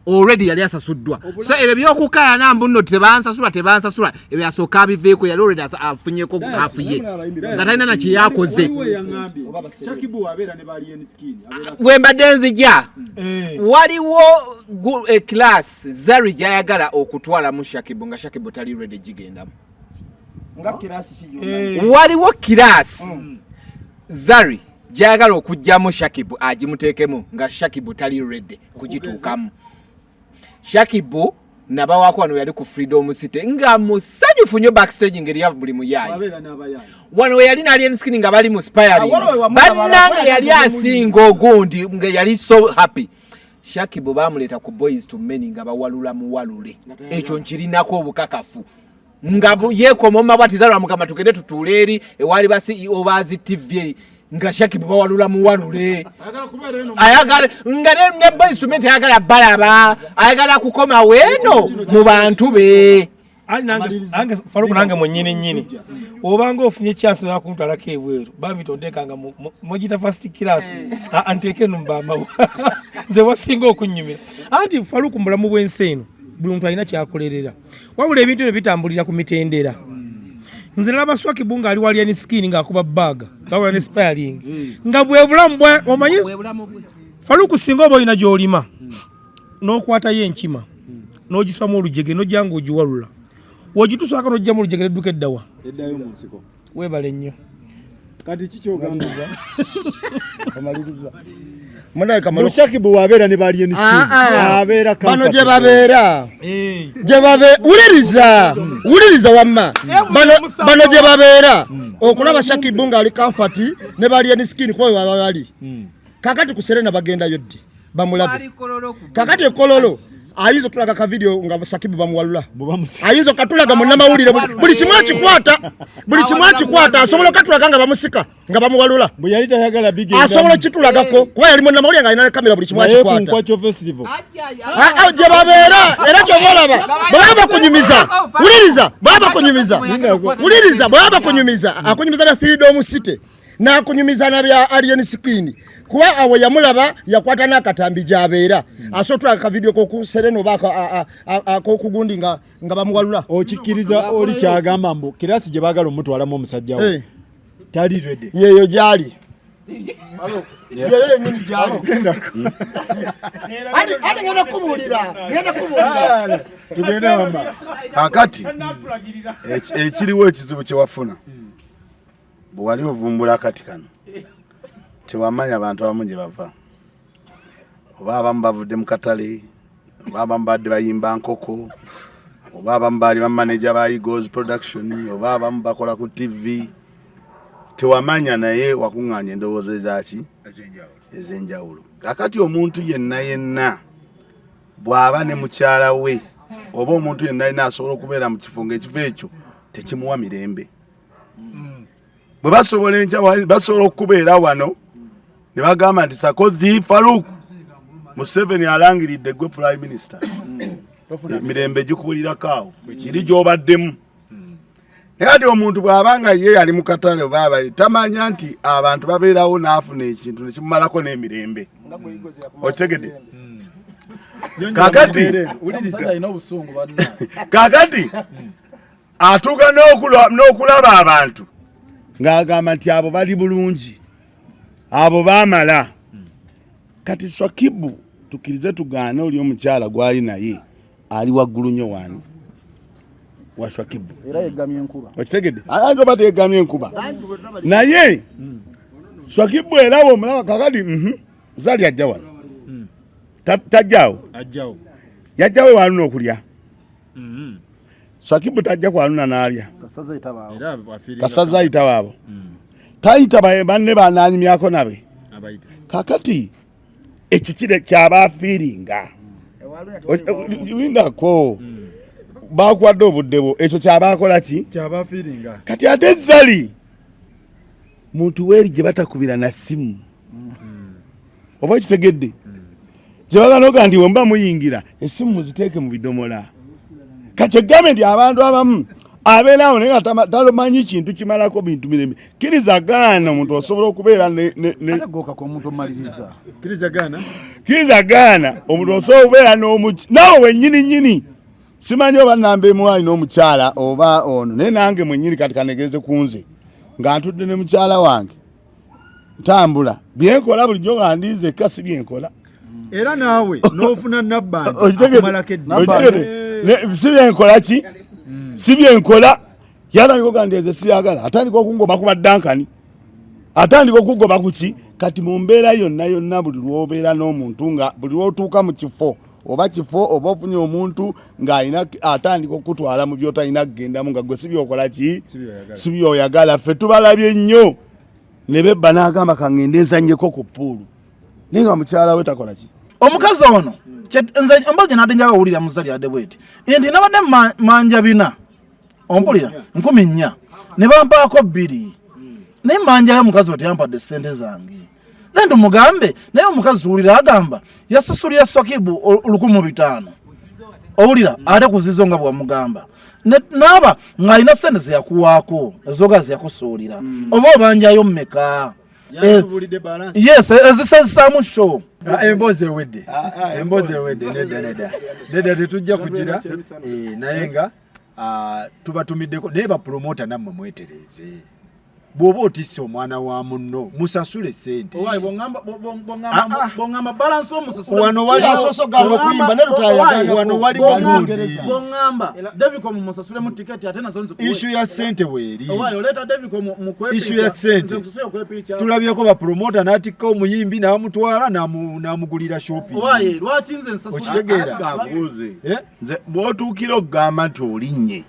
already, yali asasuddwa. So ebyo byokukalana mbu nno tebansasula, tebansasula, ebyo asooka abiveeko. Yali already afunyeko half ye nga talina na kyeyakoze. Waliwo eyaŋŋambye Shakibu abeera ne Alien Skin abeera Bwe mbadde nzija, Eh. waliwo class Zari gyayagala okutwalamu Shakibu nga Shakibu tali ready gigendamu. Nga kirasi ki gyonna? Eh. Waliwo class Zari gyayagala okugyamu Shakibu agimuteekemu nga Shakibu tali ready kugituukamu. Shakibu nabawako wano yali ku Freedom City nga musanyufu nnyo backstage ngeri ya buli muyaayi. Abeera n'abayaayi. Wano we yali n'Alien Skin nga bali mu spiring, Ah, waliwo wamulaba, bannange waliwo yali asinga ogundi nga yali so happy. Shakibu bamuleeta ku Boys to Men nga bawalula muwalule, ekyo nkirinako obukakafu, nga yeekomoma bwati Zalwa mugamba tugende tutuule eri ewali ba CEO bazi TV, nga Shakibu bawalula muwalule, ayagala nga ne Boys to Men tayagala balaba, ayagala kukoma weeno mu bantu be. Ali nange, nange Faruku, nange mwennyini nnyini, obanga ofunye chance bakuntwalako ebweru, bambi tonteekanga mugita first class. Ah, ah, nteeke eno mubamawo nze wasinga okunyumira. Anti Faruku, mu bulamu bw'ensi eno buli muntu alina kyakolerera, wabula ebintu ebyo bitambulira ku mitendera. Nze nalaba Swakibu ng'ali wa Alien Skin ng'akuba baaga gawula ne spiring, nga bwe bulamu bwa omanyi. Faruku, singa oba olina gy'olima n'okwatayo enkima n'ogisibamu olujege n'ojja ng'ogiwalula, wogitusaako n'ojjamu olujege nedduka eddawa? Eddayo mu nsiko. Weebale nnyo. Kati kikyogamba Omaliriza. Munaye Kamalo. Mushakibu wabeera ne Alien Skin Ah, ah. abeera Bano gye comfortable. babeera, Eh. gye babe, wuliriza, wuliriza wamma. Bano gye babeera okulaba Shakibu ng'ali comfort ne ba Alien Skin, kuba bwe baba bali kakati ku Serena bagendayo ddi bamulabe? Kakati ekololo ayinza otulaga ka video nga Shakibu bamuwalula? Ayinza okatulaga? Munnamawulire buli kimu akikwata, buli kimu akikwata. Asobola okatulaga nga bamusika nga bamuwalula? Bwe yali tayagala bigenda. Asobola okitulagako, kuba yali munnamawulire nga alina kamera, buli kimu naye ku akikwata. Nkwacho Festival. Ah, ah, gye babeera era kyova olaba bwe baba bakunyumiza, wuliriza, bwe baba bakunyumiza, wuliriza, bwe baba bakunyumiza, akunyumiza bya Freedom City n'akunyumiza na bya Alien Skin, kuba awo yamulaba yakwata n'akatambi gy'abeera. Asobola otulaga kavidiyo koku Serena oba akokugundi nga bamuwalula? Okikkiriza oli kyagamba mbu kirasi gye baagala omutwalamu omusajja we tali ready? Yeeyo gyali, yeeyo yennyini gyali. Ati ngenda kubuulira. Tugende wamma. Kakati ekiriwo ekizibu kyewafuna bwe wali ovumbula akati kano, tewamanya abantu abamu gye bava, oba abamu bavudde mu katale, oba abamu badde bayimba nkoko, oba abamu baali bamaneja ba Eagles Production, oba abamu bakola ku TV, tewamanya. Naye wakuŋŋaanya endowooza ezaki ez'enjawulo. Kakati omuntu yenna yenna Bw'aba ne mukyala we oba omuntu yenna alina asobola okubeera mu kifo ng'ekifo ekyo tekimuwa mirembe. Bwe basobola enkya basobola okubeera wano ne bagamba nti Sakozi Faruk Museveni alangiridde gwe prime minister, emirembe gikubulirako awo kiri gy'obaddemu. Naye ati omuntu bw'aba nga ye ali mu katale oba abaye tamanya nti abantu babeerawo n'afuna ekintu nekimumalako n'emirembe, okitegedde? Kakati Omusajja alina obusungu banna. Kakati atuuka n'okulaba abantu ng'agamba nti abo bali bulungi, abo baamala. Kati Swakibu, tukkirize tugaane, oli omukyala gwali naye ali waggulu nnyo waani wa Swakibu. Era yegamye enkuba. Okitegedde? Ayinza oba teyegamye enkuba, naye Swakibu era bwomulaba kakati Zali ajja wano. Tajjaawo? Ajjawo. Yajjawo waluna okulya. Swakibu tajja kwaluna n'alya. Kasaza itabaawo. Era afiiringa. Kasaza ayita waabo tayita banne bananyumyako nabe. Abayita. Kakati ekyo kire kyaba afiiringa lindako bakwadde obudde bwo, ekyo kyaba akola ki? Kyaba afiiringa. Kati ate Zali muntu weeri gye batakubira na simu, oba okitegedde, gye baganoga nti wemba muyingira essimu muziteeke mu bidomola. Kati egambe nti abantu abamu abeerawo naye nga tamanyi kintu kimalako bintu mirembe. Kkiriza gaana, omuntu osobola okubeera Ate gokako omuntu omaliriza. Kkiriza gaana. Kkiriza gaana, omuntu osobola okubeera n'omuki naawe wennyini nnyini. Simanyi oba namba emu alina omukyala oba ono, naye nange mwennyini kati kanegereze ku nze nga ntudde ne mukyala wange, ntambula byenkola bulijjo nga ndinzekka, si byenkola. Era naawe n'ofuna nabbanja. Okitegedde? Akumalako eddi. Okitegedde? Si byenkola ki, si byenkola. Yatandika okuga nti nze sibyagala, atandika okungoba ku baddankani, atandika okugoba ku ki. Kati mu mbeera yonna yonna, buli lwobeera n'omuntu nga buli lwotuuka mu kifo oba kifo oba ofunye omuntu ng'alina atandika okukutwala mu byotalina kugendamu nga gwe si byokola ki, Si byoyagala. si byoyagala. Ffe tubalabye nnyo ne bebba n'agamba kaŋŋende nzannyeko ku pool, naye nga mukyala we takola ki. Omukazi ono nze emboozi gye nadde njaga owulira muzali adde bweti nti nabadde manja 400, ompulira, 4000 ne bampaako 2, naye manjayo omukazi oti yampadde sente zange. Then tumugambe naye omukazi tuwulira agamba yasasulira Swakibu 1500, owulira, ate kuzizo nga bwamugamba naaba ng'alina sente zeyakuwaako ezoga zeyakusuulira, oba obanjayo mmeka? Yatubulidde balance. Yes, ezisazisaamu show. Ah, emboozi ewedde, emboozi ewedde. Nedda, nedda, nedda, tetujja kugira. Naye nga tubatumiddeko, naye bapromota nammwe mwetereeze. Bw'oba otisse omwana wa munno, musasule sente. Ah, ah. Bongamba balance omusasula. Wano waliwo- Asoose ogaana okuyimba, ne lutayagala. Wano waliwo gundi. Bongamba Davicom musasulemu tiketi ate nazo nzikuwe. Issue ya sente weeri. Owaayi oleeta Davicom mu kwepicha. Issue ya sente. Nze nkusasule okwepicha. Tulabyeko bapromota n'atikka omuyimbi n'amutwala n'amugulira shopping. Owaayi lwaki nze nsasula? Okitegeera? Kabuuze. Eh? Nze bw'otuukira okugamba nti olinnye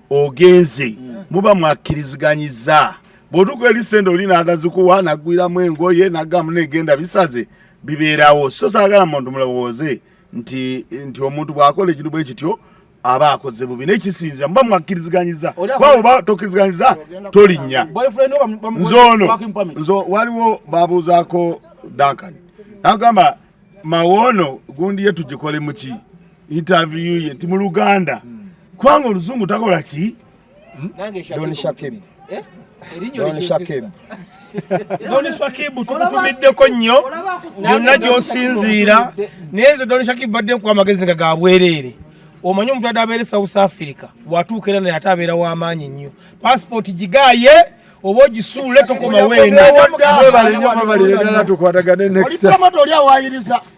ogenze, muba mwakkiriziganyizza. Bw'otuuka eri sente oli n'atazikuwa, n'aggwiramu engoye n'agamba negenda bisaze, bibeerawo. So saagala muntu mulowooze nti omuntu bw'akola ekintu bwe kityo aba akoze bubi, naye kisinzira muba mwakkiriziganyizza. Kuba oba tokkiriziganyizza tolinnya. Boyfriend wo Nze ono working permit. Nze waliwo babuuzaako Duncan, nagamba mawono gundi ye tugikole muki interview ye nti mu Luganda, kubanga oluzungu takola ki. Nange Don Shakib. Eh? Erinnya Don olikyusizza. Shakib. Don Shakibu tukutumiddeko nnyo yonna gy'osinziira, naye nze Don Shakibu badde nkuwa amagezi nga ga bwereere. Omanyi omuntu adde abeera e South Africa, watuuka era naye ate abeera w'amaanyi nnyo, passport gigaaye oba ogisuule, tokoma weena. Mwebale nnyo, mwebalire ddala, tukwatagane next Oli time. promoter oli awaayiriza.